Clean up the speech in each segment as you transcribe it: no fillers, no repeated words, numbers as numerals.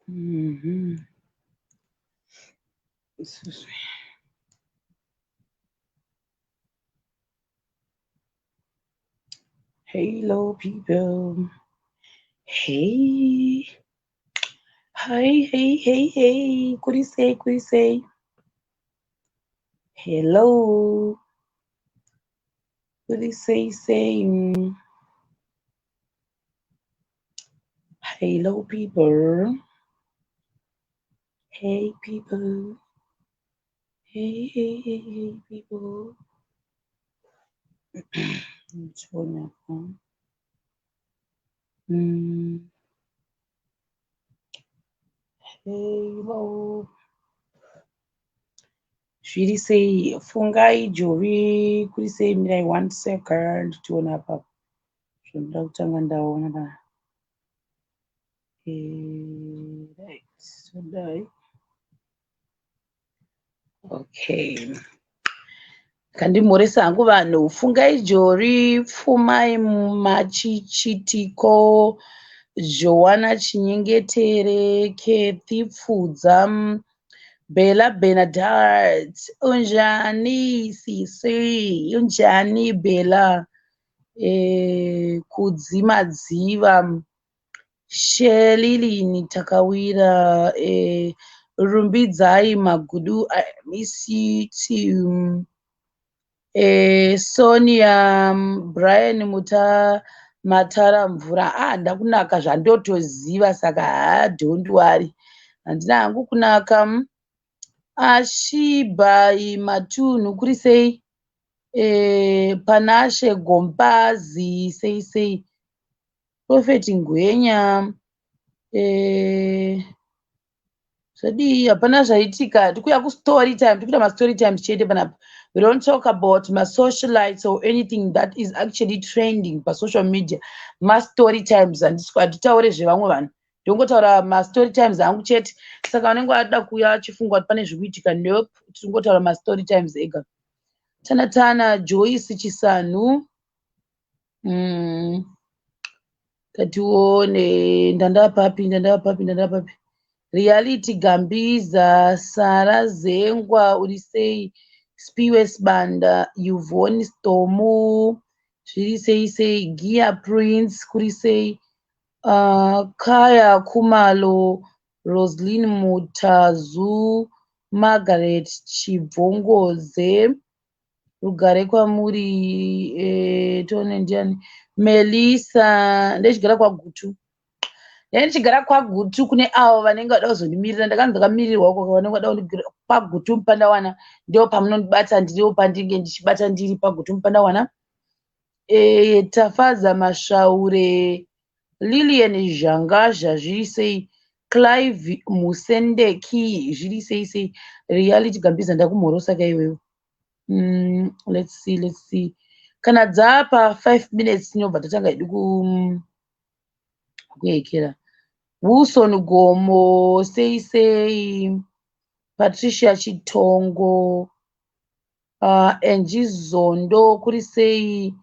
Excuse me. Hello, people. Hey. Hi, hey, hey, hey. Kuri sei, kuri sei. Hello. Kuri sei, sei. Hello, people. Hey, people. Hey, hey, hey, hey, people. Turn my phone. Hello. Zviri sei? Fungai Jori. Kuri sei? Mirai one second. Tione apa. Zvinoda kutanga ndaona pa. Right. Sodai. Okay. Kandimhoresa hangu vanhu. Fungai Jori, Pfumai Machichitiko, Joana Chinyengetere, Kathy Pfudza, Bella Bernadette, Unjani Sisi, Unjani Bella, Kudzi Madziva, Shelilini Takawira, Rumbidzai Magudu, I miss you too. Sonia Brian Muta Matara Mvura. Ah, ndakunaka zvandotoziva, saka haa, don't worry, handina hangu kunaka. Ashibai Matunhu, kuri sei? Panashe Gombazi, sei sei? Prophet Ngwenya, zvadii? Hapana zvaitika. Tikuya kustory time, tikuita mastory times chete panapa. We don't talk about masocialites or anything that is actually trending pasocial media. Mastory times, handitaure zvevamwe vanhu, ndongotaura mastory times angu chete. Saka vanenge vada kuuya vachifunga kuti pane zvikuitika, nope, tiringotaura mastory times ega. Tana tana Joyce Chisanhu. Tatione ndandapapi, ndandapapi, ndandapapi. Reality Gambiza, Sara Zengwa, uri sei? Spiwe Sibanda, Yvonne Stomu, zviri sei sei? Gia Prince, kuri sei? Kaya Kumalo, Roslyn Mutazu, Margaret Chibvongoze, rugare kwamuri. Tione ndiani? Melissa, ndechigara kwaGutu. Ndichigara kwaGutu kune avo vanenge vada kuzondimirira. Ndakanzi ndakamirirwa uko, vanenge vada kundimirira paGutu Mupandawana, ndo pamunondibata, ndiriwo pandinge ndichibata, ndiri paGutu Mupandawana. Tafadza Masvaure, Lilian Zhangazha, zviri sei? Clive Musendeki, zviri sei sei? Reality Gambiza, ndakumhorosa kaiwewe. Let's see, let's see. Kana dzapa 5 minutes tinobva tatanga hedu kuhekera. Wilson Gomo, sei sei? Patricia Chitongo, Angie Zondo, kuri sei?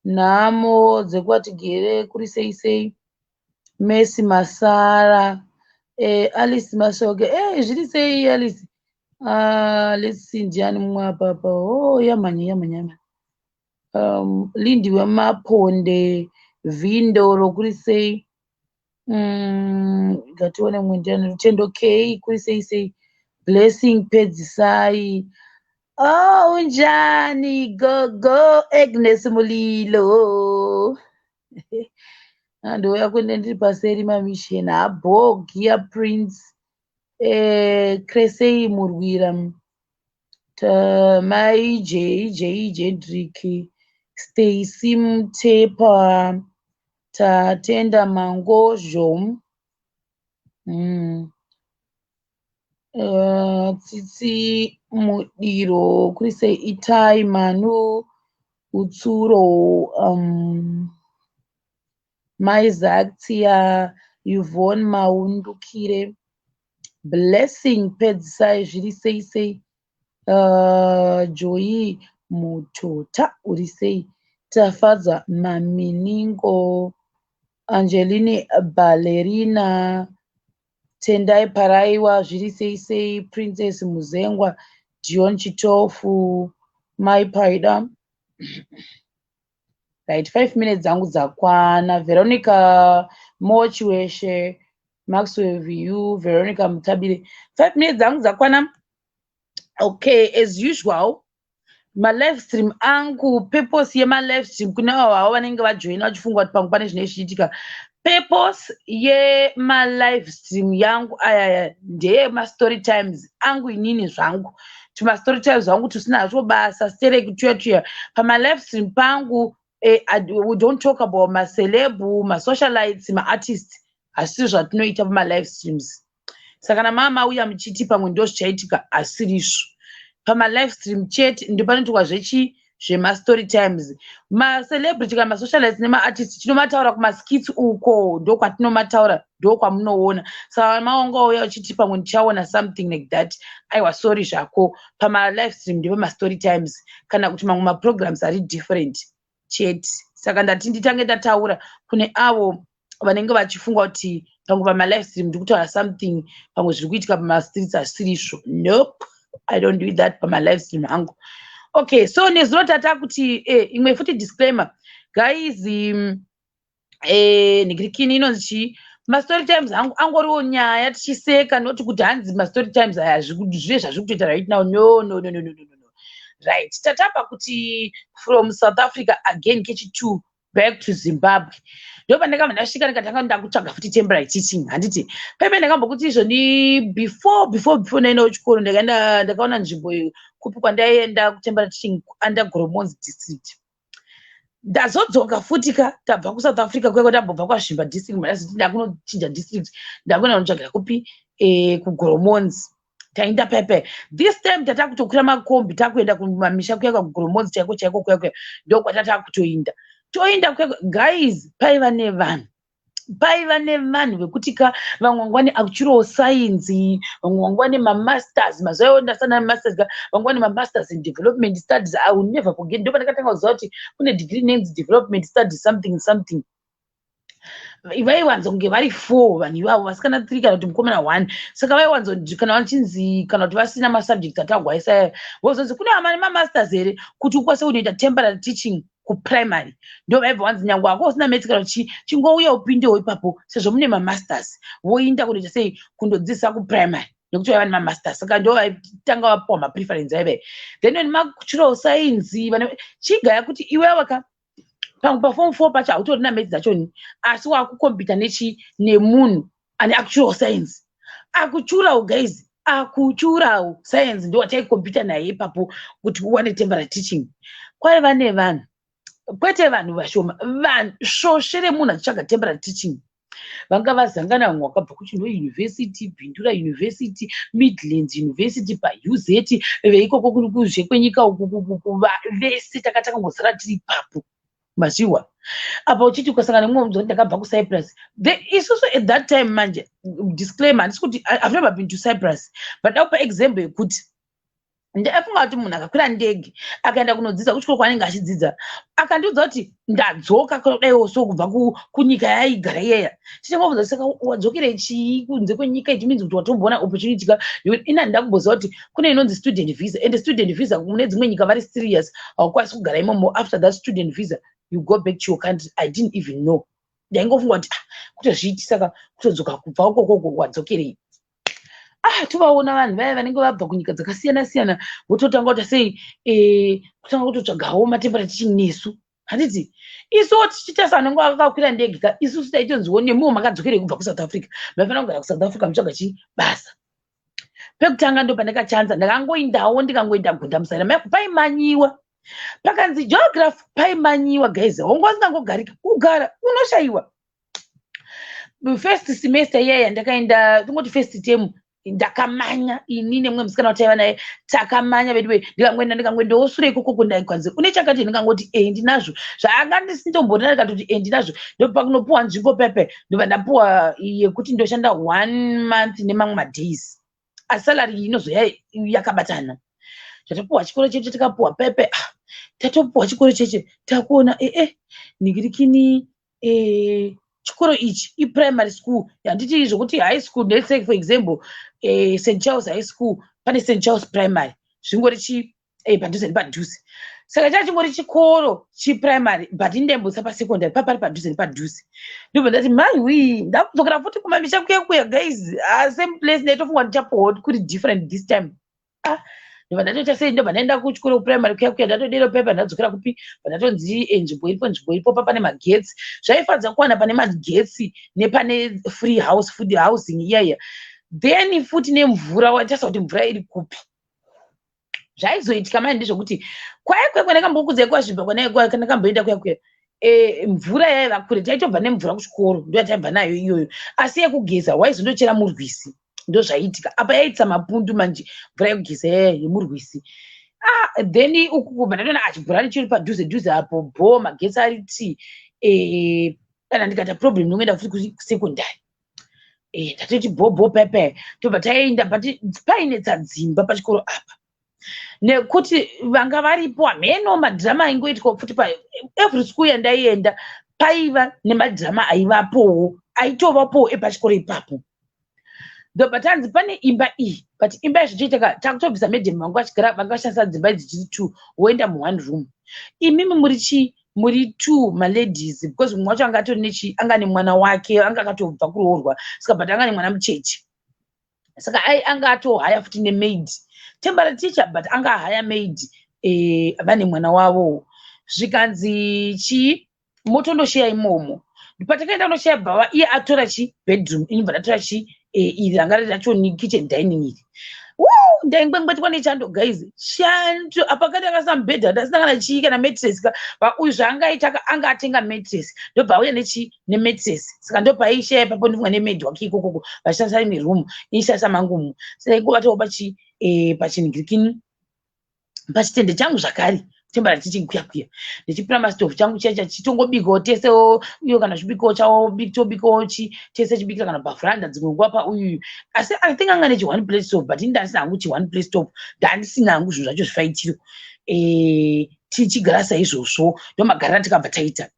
Nhamo dzekwatigere, kuri sei sei? Messi Masara, Alice Masoke, zviri sei Alice? Let's see, ndiani mumwe apapa? Oh, yamhanya, yamhanya, yamhanya. Lindiwe Maponde, Vhindoro, kuri sei? Ngatione mumwe ndiani? Rutendo K, kuri sei sei? Blessing Pedzisai. Oh, unjani gogo Agnes Mulilo? Ndouya kuende ndiri paseri mamisheni abo. Gia Prince, Cresei Murwira, Mai J J Jedrick, Stacy Mutepa, Tatenda Mangozho, Tsitsi Mudiro, kuri sei? Itai Manu Utsuro, Mai Zaxia, Yvonne Maundukire, Blessing Pedzisai, zviri sei sei? Joy Mutota, uri sei? Tafadza Maminingo, Angeline Ballerina. Tendai Paraiwa, zviri sei sei, Princess Muzengwa, Dion Chitofu, Mai Paida. Right, 5 minutes dzangu dzakwana. Veronica Mochiweshe, Maxwell Vu, Veronica Mutabire. 5 minutes dzangu dzakwana. Okay, as usual, malive stream angu, purpose yemalive stream kune avo havo vanenge vajoina vachifunga kuti pamwe pane zvinenge zvichiitika, purpose yemalive stream yangu ayaya ndeyemastory times angu inini zvangu, tumastory times zvangu tusina hazvo basa stereki tuya tuya. Pamalive stream pangu we don't talk about maceleb, masocialites, maartist. Hasiri zvatinoita pamalive streams. Saka kana mama mauya muchiti pamwe ndo zvichaitika, hasirizvo. Pamalive stream chete ndopanoitwa zvechi zvemastory times. Macelebrity kana masocialites nemaartist tinomataura kumaskits uko, ndokwatinomataura, ndokwamunoona. Saka maongouya uchiti pamwe ndichaona something like that, aiwa, sorry zvako. Pamalive stream ndepamastory times kana kuti mamwe maprograms ari different chete. Saka ndati nditange ndataura kune avo vanenge vachifunga kuti pamwe pamalive stream ndiri kutaura something, pamwe zviri kuitika pamastreets. Hasirizvo, nope, I don't do that pamalive stream angu. Okay, so nezuro tata kuti imwe futi disclaimer, guys. Nhikirikini inonzi chii? Mastory times angu angoriwo nyaya tichiseka, noti kuti hanzi mastory times aya zvive zvazviri kutoita right now. No, no, no, no, no, no, no. Right, tatapa kuti from South Africa again kechi2 back to Zimbabwe. Ndo pandakabva ndasvika, ndikatanga ndakutsvaga futi temporary teaching. Handiti paipe ndakambokuti izvoni before ndaendawo chikoro, ndakaenda ndakaona nzvimbo kupi kwandaienda kutemporary teaching under Goromonzi District. Ndazodzoka futi ka, tabva kuSouth Africa kuya, kwatambobva kwaZvimba District, mandazoti ndakunochinja district, ndakuenda kunotsvagira kupi? KuGoromonzi. Taenda paipai. This time tata kutokwira makombi, takuenda kumamisha kuya kwaGoromonzi chaiko chaiko kuya kuya, ndokwatata kutoinda. Toinda kuya, guys, paiva nevanhu, paiva nevanhu vekuti ka vamwe vanga vane actual science, vamwe vanga vane mamasters. Mazuva iwayo ndasana nemasters ka, vanga vane mamasters in development studies. I will never forget, ndo pandakatanga kuziva kuti kune degree inonzi development studies something something. Vaiwanza kunge vari four vanhu ivavo, vasikana three kana kuti mukomana one. Saka vaiwanza kana vachinzi kana kuti vasina masubjects atagwaisa, vozonzi kune vamane mamasters here kuti ukwanise kunoita temporary teaching kuprimary. Ndo vaibva vanzi nyange wako usina maths kana kuti chingouya upindewo ipapo sezvo mune mamasters. Voinda kunoita sei? Kundodzidzisa kuprimary nekuti vaiva nemamasters. Saka ndo vaitanga vapiwa mapreference aivai. Then vane natural science vane chigaya kuti iwewe ka pamwe paform four pacho hautorina maths dzachoni, asi wakukombita nechi nemunhu ane actual science, akuchurawo, guys, akuchurawo science. Ndo wataikombita naye ipapo kuti uwane temporary teaching. Kwaiva nevanhu, kwete vanhu vashoma, vanhu svosve remunhu achitsvaga temporary teaching. Vanga vazangana, vamwe vakabva kuChinhoyi University, Bindura University, Midlands University, paUZ, veikoko kuzhe kwenyika uku, vese takatangangozara tiri ipapo. Mazviwa apa uchiti ukasangana nemumwe munhu, ndakabva kuCyprus. Isusu at that time manje, disclaimer, handisi kuti I've never been to Cyprus, but ndakupa example yekuti ndaifunga kuti munhu akakwira ndege akaenda kunodzidza kuchikoro kwaanenge achidzidza, akandiudza kuti ndadzoka kudaiwo so kubva kunyika yaaigara iyeya, tichangobvunza, saka wadzokerei chii kunze kwenyika? It means kuti watomboona opportunity ka. Ina handida kumboziva kuti kune inonzi student visa, and student visa mune dzimwe nyika vari serious, haukwanisi kugara imomo. After that student visa you go back to your country. I didn't even know. Ndaingofunga kuti, ah, kutozviitisa ka, kutodzoka kubva ukokoko, wadzokerei? Ah, tovaona vanhu vaya vanenge vabva kunyika dzakasiyana siyana, vototanga kuita sei? Kutanga kutotsvagawo matemporary teaching nesu. Handiti isuwo tichiita sanenge vakakwira ndege ka, isusu taitonziwo nemuwo makadzokerei kubva kuSouth Africa? Maifanira kugara kuSouth Africa mutsvaga chii basa. Pekutanga ndo pandakachanza, ndakangoindawo, ndikangoenda gunda musaina maiko, paimanyiwa, pakanzi geography paimanyiwa, guys. Hongu asingangogarika, kugara unoshayiwa. First semester iyaya ndakaenda, tongoti first term, ndakamanya ini nemumwe musikana wataiva naye, takamanya vedu. Ndikangoenda, ndikangoendawo sure ikoko, ndaikanzi une chakati, ndikangoti e ndinazvo zvaanga ndisindomborina, ndikatoti e ndinazvo. Ndopakunopuwa nzvimbo pepe, ndobva ndapuwa yekuti ndoshanda one month nemamwe madays, asi salary inozoya yakabatana. Zvatapuwa chikoro chedu tikapuwa pepe, ah, tatopuwa chikoro cheche, takuona ee nhingirikini. Chikoro ichi iprimary school, handiti? Zvokuti high school, let's say for example, St Charles High School, pane St Charles Primary, zvingori chi padhuze nepadhuze. Saka chachingori chikoro chiprimary, but indaimbosisa pasecondary, papari padhuze nepadhuze. Ndobva ndati, "Maiwi, ndakudzokera futi kumamisha kuya kuya, guys." Ah, same place. Ndaitofunga ndichapuhwa kuri different this time. Ah, ndobva ndatoita sei? Ndobva ndaenda kuchikoro kuprimary kuya kuya. Ndatodero pepa, ndadzokera kupi? Pandatonzi nzvimbo iripo, nzvimbo iripo pa pane magetsi. Zvaifadza kuwana pane magetsi nepane free house, food, housing iyaiya, then futi nemvura. Waitasa kuti mvura iri kupi? Zvaizoitika mani ndezvekuti kwaikwe kwandakambokudzai kwazvibva, kwandakamboenda kuya kuya, mvura yaiva kure. Taitobva nemvura kuchikoro, ndo yataibva nayo iyoyo, asi yekugeza waizondochera murwizi. Ndo zvaiitika apa. Yaitisa mapundu manje mvura yekugeza yaya yemurwizi. Ah, then uku kubva ndatoona achibhurani chiri padhuze dhuze apo, bho, magetsi ari ti kana ndikaita problem ndingoenda futi kusekondari. Ndatoti bho bho pepe, tobva taenda, but painetsa dzimba pachikoro apa nekuti vanga varipo hameno madhirama aingoitwa futi. Pa every school yandaienda paiva nemadhirama aivapowo, aitovapowo epachikoro ipapo. Ndobva tanzi pane imba iyi, but imba yazvichoitaka takutobvisa madam vangu vachigara, vanga vashandisa dzimba idzi chiri two, woenda muone room. Imimi muri chii? Muri two maladies, because mumwe wacho anga atori nechi, anga nemwana wake, anga akatobva kuroorwa saka, but anga nemwana mucheche. Saka ai anga atohaya futi nemaid, temporary teacher, but anga ahaya maid, vane mwana wavo. Zvikanzi chii? Motondosheya imomo. Patakaenda kunosheya, bhava iye atora chi bedroom, ini bva ndatora chi iri ranga racho ni kitchen dining iri. Ndaingwengwetwa nechando, guys, chando. Apa kati akasa mubhedha, ndasina kana chii, kana mattress ka. Uyu zvaangaita, anga atenga mattress, ndobva auya nechi nemattress. Saka ndopaaisheya ipapo, ndifunga nemaid wake ikokoko, vachishandisa imwe room, ishandisa mangumu. Saka ingovatawo pachi pachinhingirikini, pachitende changu zvakare, tembara tichikuya kuya, ndichipira masitofu changu chiya chitongobikawo tesewo iyo, kana chibikawo chawo, tobikawo chi tese, chibikira kana pavhuranda dzimwe nguva pauyu. Asi I think anga nechi one plate stove, but ini ndandisina hangu chi one plate stove, ndandisina hangu zvinhu zvacho zvifaitiro. Tichigara saizvozvo, ndomagarira tikabva taita,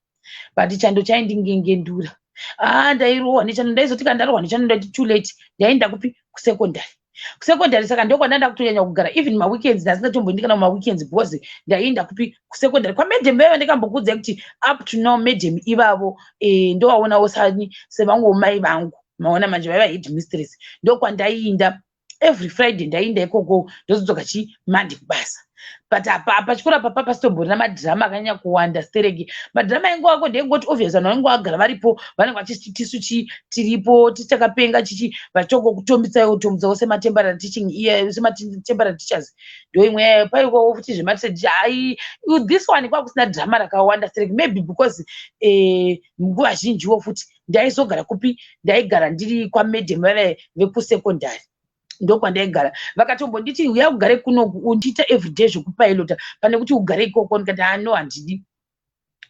but chando chaindingengendura. Ah, ndairohwa nechando. Ndaizoti kana ndarohwa nechando, ndaiti too late, ndaenda kupi? Kusekondari. Kusekondari saka ndokwandanda kutonyanya kugara. Even maweekends ndasingatomboendi kana mumaweekends, because ndaienda kupi? Kusekondari kwamadam vaiva. Ndikambokuudzai kuti up to now madam ivavo ndovaonawo sani sevamwewo mai vangu. Maona manje, vaiva head mistress. Ndokwandaiinda every Friday, ndaiinda ikoko, ndozodzoka chi Monday kubasa. But apa pachikoro apa pasitombori madhirama akanyanya kuwanda stereki. Madhirama aingovako ndengoti obvious vanhu vanenge vagara varipo, vanenge vachiti tisu chi tiripo, tisi takapenga chichi, vachitongokutombitsa kutombitsawo sematemporary teaching iye, sematemporary teachers. Ndo imwe paikwawo futi zvematrade. Hai, this one kwakusina dhirama rakawanda stereki, maybe because nguva zhinjiwo futi ndaizogara kupi? Ndaigara ndiri kwamadam vave vekusekondari, ndokwandaigara. Vakatombonditi, "Uya ugare kuno, undiita everyday zvekupailota pane kuti ugare ikoko." Ndikati, "Ano, handidi."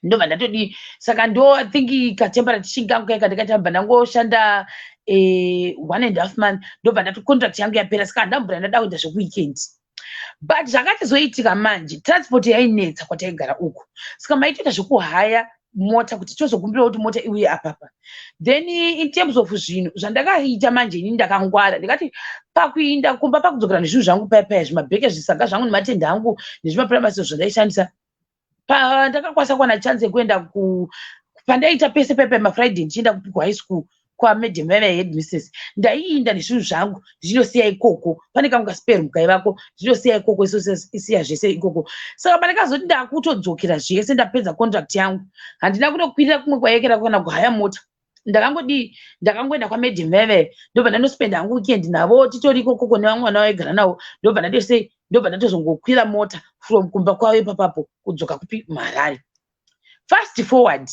Ndobva ndatodii? Saka ndo I think katemporary teaching kangu kaika ndikatambva ndangoshanda 1.5 month, ndobva ndati contract yangu yapera. Saka handambura ndada kuita zvekuweekend. But zvakatizoitika manje, transport yainetsa kwataigara uku. Saka maitoita zvekuhaya mota kuti tozokumbira kuti mota iuye apapa. Then in terms of zvinhu zvandakaita manje, ini ndakangwara, ndikati pakuinda kumba, pakudzokera nezvinhu zvangu paya paya, zvimabheke, zvisaga zvangu nematende angu nezvimapuramaso zvandaishandisa, ndakakwanisa kuwana chance yekuenda ku pandaita pese paya paya mafriday, ndichienda kupi? Kuhigh school kwamadam vaiva headmistress. Ndaiinda nezvinhu zvangu, ndichinosiya ikoko. Pane kamwe kaspare room kaivako, ndinosiya ikoko, isiya zvese ikoko. Saka pandakazoti ndakutodzokera zvese, ndapedza contract yangu, handina kunokwirira kumwe kwayekera kana kuhaya mota. Ndakangodii? Ndakangoenda kwamadam vaive, ndobva ndandospenda hangu weekend navo, titori ikokoko nevamwe vana vaigara navo. Ndobva ndatosei? Ndobva ndatozongokwira mota from kumba kwavo ipapapo kudzoka kupi? MuHarare. Fast forward,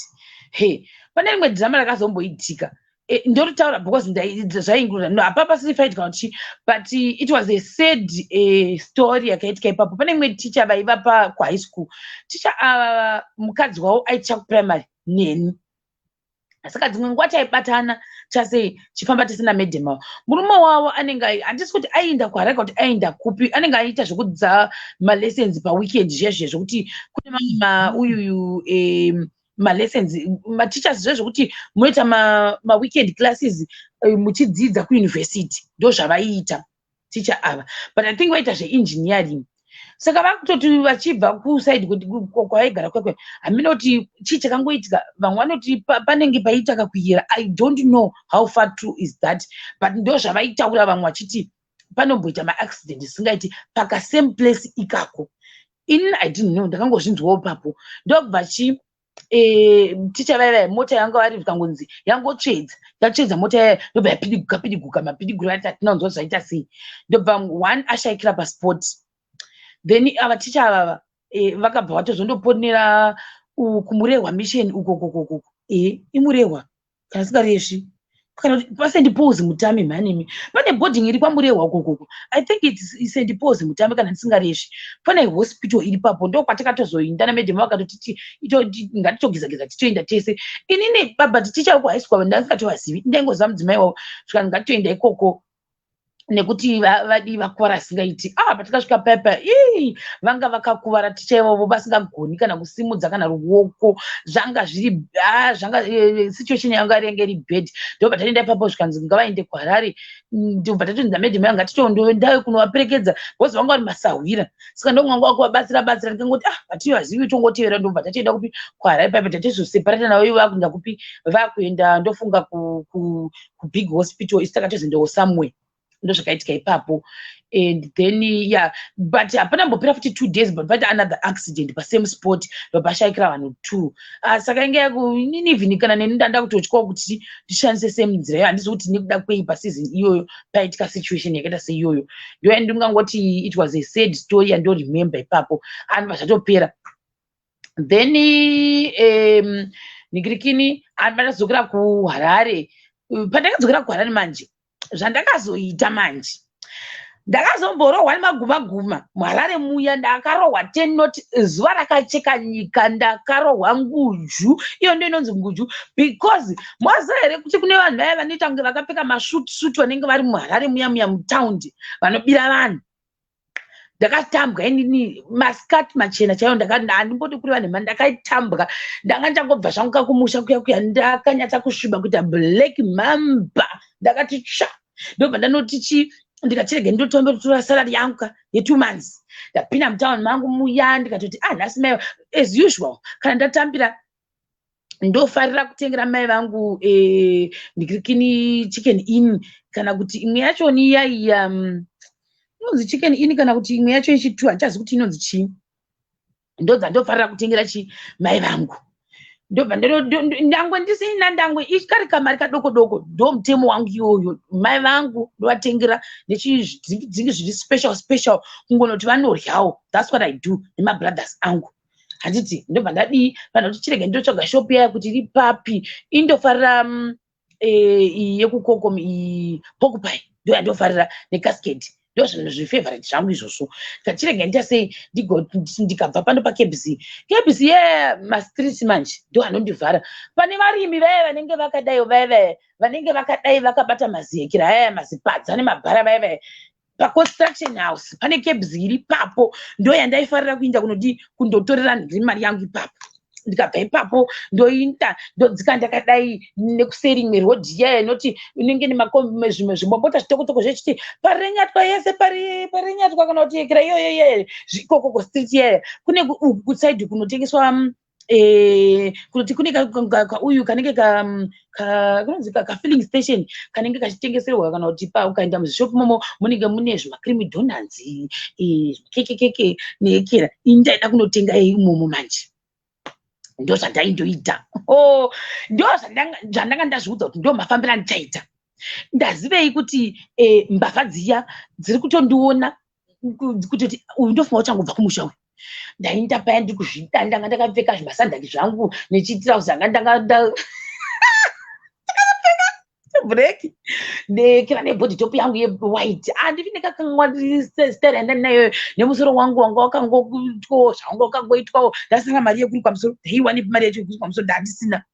he, pane rimwe dhirama rakazomboitika. Ndoritaura because zvaingura no hapa pasiri fight kana kuti, but it was a sad story yakaitika ipapo. Pane imwe ticha vaiva kuhigh school. Ticha ava, mukadzi wavo aiticha kuprimary neni. Saka dzimwe nguva taibatana chasei, chifamba tisina madam avo. Murume wavo anenge, handisi kuti aienda kuHarare kuti aenda kupi, anenge aiita zvekudza malessons paweekend zviya zviya, zvokuti kune mamwe mauyuyu. Malessons, mateachers, zvezvekuti munoita maweekend classes muchidzidza kuuniversity, ndo zvavaiita ticha ava. But I think vaita zveengineering, saka vakutoti vachibva kuside kwavaigara kwekwe, hamina kuti chii chakangoitika. Vamwe vanoti panenge paiita kakuyera. I don't know how far true is that, but ndo zvavaitaura vamwe vachiti panomboita maaccident isingaiti pakasame place ikako. Inini I didn't know, ndakangozvinzwawo papo. Ndokubva chi ticha vaiva mota yanga vari, vikangonzi yangotsvedza, yatsvedza mota yaya, ndobva yapidiguka pidiguka mapidiguro ati hatina kunzwa zvaita sei. Ndobva one ashayikira paspot. Then ava ticha avava vakabva vatozondoponera kuMurehwa Mission ukokokokoko. IMurehwa kana singaresvi, kana kuti paSt Pauls Mutami mhanimi, pane boarding iri kwaMurehwa ukokoko. I think it's St Pauls Mutami kana ndisingaresvi. Pane hospital iri papo, ndo kwatakatozoinda namadam. Vakatotiti ngatitogeza-geza titoenda tese. Inini but ticha uko high school ndasingatovazivi, ndaingoziva mudzimai wavo. Saka ngatoenda ikoko nekuti vadi vakuvara asingaiti. Ah, patakasvika paipa, ii, vanga vakakuvara ticha ivavo, vasingagoni kana kusimudza kana ruoko. Zvanga zviri, ah, zvanga situation yanga renge iri bad. Ndobva tatoenda ipapo, zvikanzi ngavaende kuHarare. Ndobva tatonzi namadam yanga titoendayo kunovaperekedza because vanga vari masahwira. Saka ndomwanga wakuvabatsira batsira. Ndikangoti, ah, hativazivi, tongotevera. Ndobva tatoenda kupi? KuHarare. Paipa tatozoseparata navo, ivo vakuenda kupi? Vakuenda, ndofunga kubig hospital, isi takatozoendawo somewhere. Ndozvakaitika ipapo. And then, yeah, but hapana mbopera futi 2 days, but paita another accident pasame spot, ndobva vanhu two. Saka inge inini even kana neni ndanda kutotyawo kuti ndishandise same nzira iyo. Handizi kuti nekuda kwei paseason iyoyo paitika situation yakaita seiyoyo. Ndo yandingangoti it was a sad story yandoremember ipapo. Anobva zvatopera. Then ningirikini andadzokera kuHarare. Pandakadzokera kuHarare manje, zvandakazoita manje, ndakazomborohwa nemaguma guma muHarare muya. Ndakarohwa tenot zuva rakacheka nyika. Ndakarohwa nguju, iyo ndo inonzi nguju, because mwaziva here kuti kune vanhu vaya vanoita kunge vakapfeka masuit, vanenge vari muHarare muya muya mutaundi, vanobira vanhu? Ndakatambwa inini masikati machena chaiwo. Handimbodi kureva nhema, ndakaitambwa. Ndanga ndichangobva zvangu kakumusha kuya kuya, ndakanyatsa kusviba kuita black mamba. Ndakati tsva. Ndobva ndanoti chi, ndikachirege ndotombotora salary yangu ka ye2 months. Ndapinda mutauni mangu muya, ndikatoti, ah, nhasi mai, as usual, kana ndatambira ndofarira kutengera mai vangu ndikirikini Chicken Inn, kana kuti imwe yachoni iyaiya inonzi Chicken Inn, kana kuti imwe yacho yechitu, handichazi kuti inonzi chii. Ndodza ndofarira kutengera chi mai vangu. Ndobva ndangwe ndisina, ndangwe kari kamari kadoko doko. Ndo mutemo wangu iyoyo, mai vangu ndovatengera nechidzingi zviri special special, kungonoti vanoryawo. That's what I do nemabrothers angu, handiti? Ndobva ndadii vanhu kuti chirege ndotsvaga shopu yaya kuti iri papi. Indofarira iyi yekukokom, iyi Porcupine, ndo yandofarira, neCascade, ndo zvinhu zvifavorite zvangu izvozvo. Chirege ndita sei, ndikabva pano paKBC, KBC yemastreets manje ndo anondivhara. Pane varimi vaya vanenge vakadai, vaya vaya vanenge vakadai vakabata mazihekera aya, mazipadza nemabhara, vaya vaya paConstruction House, pane cabs iri ipapo, ndo yandaifarira kuinda kunodi kundotorera mari yangu ipapo. Ndikabva ipapo ndoinda, ndodzika ndakadai nekuseri imwe rodhi iya inoti inenge zvimwe zvibombota zvitokotoko zvechiti Parirenyatwa yese, Parirenyatwa, kana kuti yekera iyoyo iyoyo ikokoko street iyaya. Kune uku kuside kunotengeswa kunoti kune kauyu kanenge kunonzi kafilling station kanenge kachitengeserwa, kana kuti ukaenda muzvishopu momo munenge mune zvimacreamy donuts, kekekeke neekera. Ini ndaida kunotenga imomo manje. Ndo zvandaindoita. Oh, ndo zvandanga ndazviudza kuti ndo mafambiro andichaita. Ndazivei kuti mbavha dziya dziri kutondiona kutoti uyu ndofunga uchangobva kumusha uyu. Ndainda paya ndiri kuzvida, ndanga ndakapfeka zvimasandaki zvangu nechitirauzi, anga ndanga ndakapfeka black nekera nebody top yangu yewhite. Handivi ndakakanganwa style yandandinayo nemusoro wangu wanga wakangoitwawo zvawanga wakangoitwawo. Ndasina mari yekurukwa musoro. Ndaiwanepi mari yacho yekurukwa musoro? Ndandisina.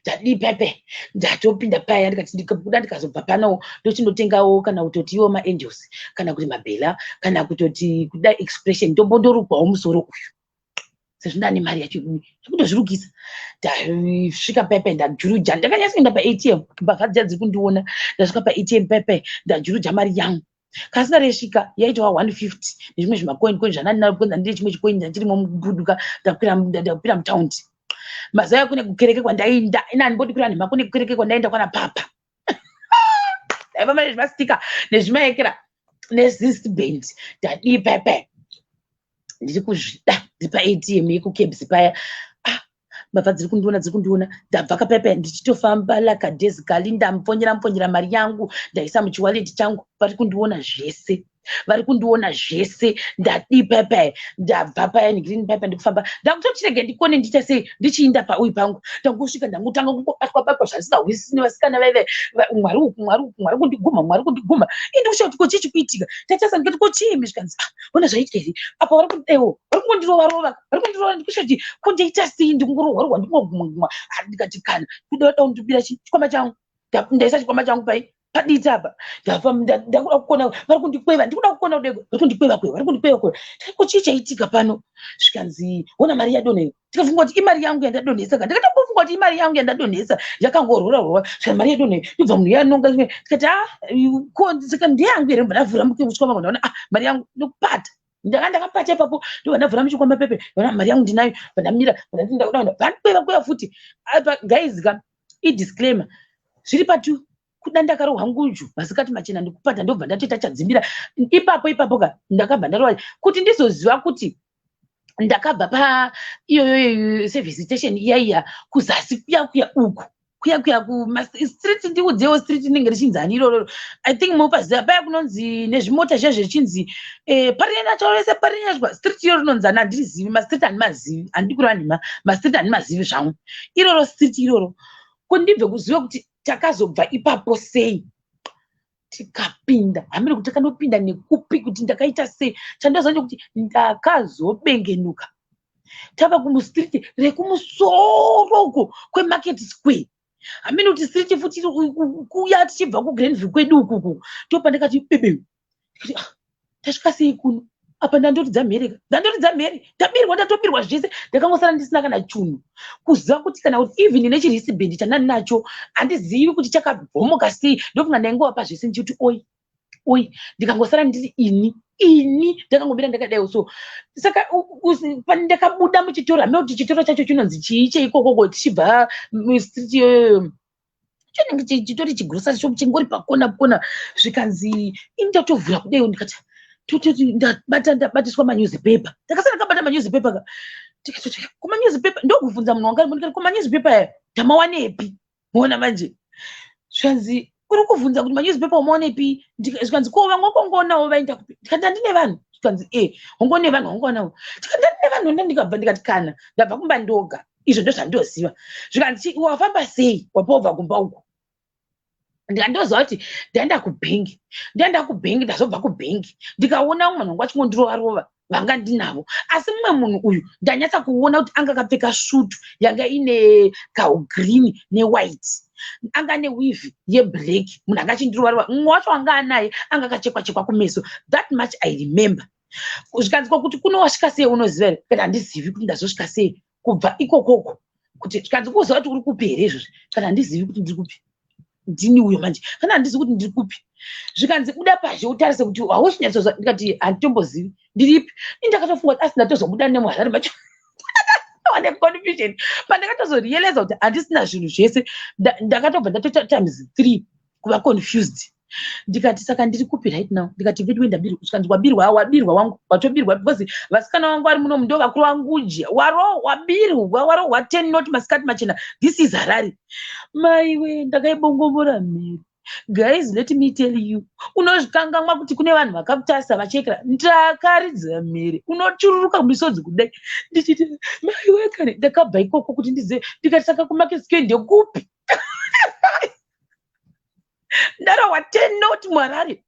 Ndadii pepe, ndatopinda paya, ndikati ndikabuda ndikazobva pano ndochindotengawo kana kutoti iwo maangels, kana kuti mabhela, kana kutoti kuda expression, ndombondorukwawo musoro uyu. Sezvo ndane mari yacho, ndakutozvirukisa. Ndasvika pepe, ndajuruja, ndakanyatsoenda paATM. Mbavha dziya dziri kundiona. Ndasvika paATM pepe, ndajuruja mari yangu. Kasina resvika, yaitova 150 nezvimwe zvimacoin coin zvandandinaro, because ndandine chimwe chicoin ndachirimo mubuduka. Ndakwira mutaundi. Mazuva aya kune kukereke kwandaenda, ina handimbodi kureva nhema, kune kukereke kwandaenda kwana papa. Ndaifamba nezvimastika nezvimaekera nezistband. Ndadii pepe, ndiri kuzvida, ndiri paATM yekuCABS paya. Ah, mbavha dziri kundiona, dziri kundiona. Ndabva kapepe, ndichitofamba lakadezikali, ndamupfonyera mupfonyera mari yangu, ndaisa muchiwallet changu. Vari kundiona zvese, vari kundiona zvese. Ndadii pepe, ndabva paya negreen pepe, ndikufamba, ndakutochirege ndikone ndiita sei, ndichiinda pauyu pangu. Ndangosvika, ndangotanga kungobatwa batwa zvandisingahwisisi nevasikana vaive mwari uku, mwari uku, mwari kundiguma, mwari kundiguma. Indi kushaura kuti ko chii chikuitika? Tatasa, ndikati, "Ko chiimi?" Zvikanzi, "Ah, ona zvaitika here apa, vari kudewo, vari kungondirova rova, vari kundirova." Ndikusha kuti ko ndoita sei? Ndikungorohwa rohwa, ndikungoguma guma. Ndikati kana kuda kuda kundibira chikwama changu. Ndaisa chikwama changu pai paditi apa. Ndakuda kukona, vari kundikweva, ndikuda kukona kudeko, vari kundikweva kweva, vari kundikweva kweva. Ko chii chaitika pano? Zvikanzi, "Ona mari yadonha iyo." Tikafunga kuti imari yangu yandadonhesa ka. Ndikatombofunga kuti imari yangu yandadonhesa yakangorora rora. Saka mari yadonha iyo, ndobva munhu yanonga. Tikati, "Ah, ko saka ndeyangu here?" Mbva ndavhura muchikwama, ndaona, ah, mari yangu, ndokupata. Ndanga ndakapata ipapo, ndobva ndavhura muchikwama pepe, ndaona mari yangu ndinayo. Bva ndamira, bva ndati ndakuda, vandikweva kweva futi apa. Guys ka, idisclaimer, zviri patu kuda ndakarohwa nguju masikati machena, ndikupata, ndobva ndatoita chadzimira ipapo ipapo ka. Ndakabva ndarova kuti ndizoziva kuti ndakabva pa iyoyo service station iya iya kuzasi kuya kuya uku kuya kuya kumastreet. Ndiudzewo street inenge richinzani iroro. I think mupaziva paya kunonzi nezvimota zviya zvichinzi Parirenyatwa Parirenyatwa street iro rinonzani? Handirizivi mastreet, handimazivi, handidi kureva nhema, mastreet handimazivi zvangu. Iroro street iroro, kundibve kuziva kuti takazobva ipapo sei, tikapinda hamene kuti takanopinda nekupi, kuti ndakaita sei. Chandoziva ndekuti ndakazobengenuka tava kumustreet rekumusoro uko kweMarket Square. Hamene kuti street futi kuya tichibva kuGrandview kwedu ukuku. Ndopandakati bebeu, ndikati, "Ah, tasvika sei kuno apa?" Ndandoridza mhere, ndandoridza mhere, ndabirwa, ndatobirwa zvese. Ndakangosara ndisina kana chunhu, kuziva kuti kana kuti even nechiristband chandandinacho handizivi kuti chakabhomoka sei. Ndofunga ndaingova zvese ndichiti oi oi, ndikangosara ndiri ini ini, ndakangomira ndakadaiwo. So saka ndakabuda muchitoro, hamene kuti chitoro chacho chinonzi chii cheikokoko, tichibva mustreet iyoyo, chinenge chitori chigrocery shop chingori pakona kona. Zvikanzi ini ndatovhura kudaiwo, ndikati tototi ndabata, ndabatiswa manewspaper. Ndakasara ndakabata manewspaper ka. Tikatoti kumanewspaper, ndokubvunza munhu wanga aripo, ndikati, "Kumanewspaper aya tamawanepi?" Muona manje, zvikanzi, "Uri kubvunza kuti manewspaper umaonepi?" Zvikanzi, "Ko vamwe wakongonawo vaenda kupi?" Ndikati, "Handine vanhu." Zvikanzi, "E, wangone vanhu wangonawo." Tikati, "Ndandine vanhu." Ndikabva ndikati, "Kana ndabva kumba ndoga, izvo ndozvandoziva." Zvikanzi, "Wafamba sei wapobva kumba uku?" Ndikandoziva kuti ndaenda kubhengi, ndaenda kubhengi, ndazobva kubhengi, ndikaona umwe munhu wangu achingondirova rova vanga ndinavo. Asi mumwe munhu uyu ndanyatsa kuona kuti anga akapfeka svutu yanga ine kaugreen newhite, anga neweave yeblack. Munhu anga achindirova rova, mumwe wacho anga anaye anga akachekwa chekwa kumeso. That much I remember. Zvikanzi, "Kuti kuno wasvika sei unoziva here?" Kana handizivi kuti ndazosvika sei kubva ikokoko. Kuti zvikanzi, "Kuziva kuti uri kupi here izvozvi?" Kana handizivi kuti ndiri kupi, ndini uyo manje, kana handizivi kuti ndiri kupi. Zvikanzi, "Buda pazhe utarise kuti hauchinyatsoza." Ndikati, "Handitombozivi ndiripi." Ini ndakatofunga kuti asi ndatozobuda nemuHarare macho wane confusion. Pandakatozorealiza kuti handisina zvinhu zvese, ndakatobva ndatoita times three kuva confused. Ndikati, "Saka ndiri kupi right now?" Ndikati, "Veduwe, ndabirwa." Zvikanzi, "Wabirwa, wabirwa wangu, watobirwa, because vasikana vangu vari munomu ndo vakuru vanguji waro wabirwa, warohwa 10 not masikati machena. This is Harare." Maiwe, ndakaibongomora mhiri. Guys, let me tell you, unozvikangamwa kuti kune vanhu vakakutarisa vachekera. Ndakaridza mhere, unochururuka misodzi kudai, ndichiti, "Maiwe kane." Ndakabva ikoko kuti ndizive, ndikati, "Saka kuMarket Square ndekupi?" Ndarohwa 10 not muHarare.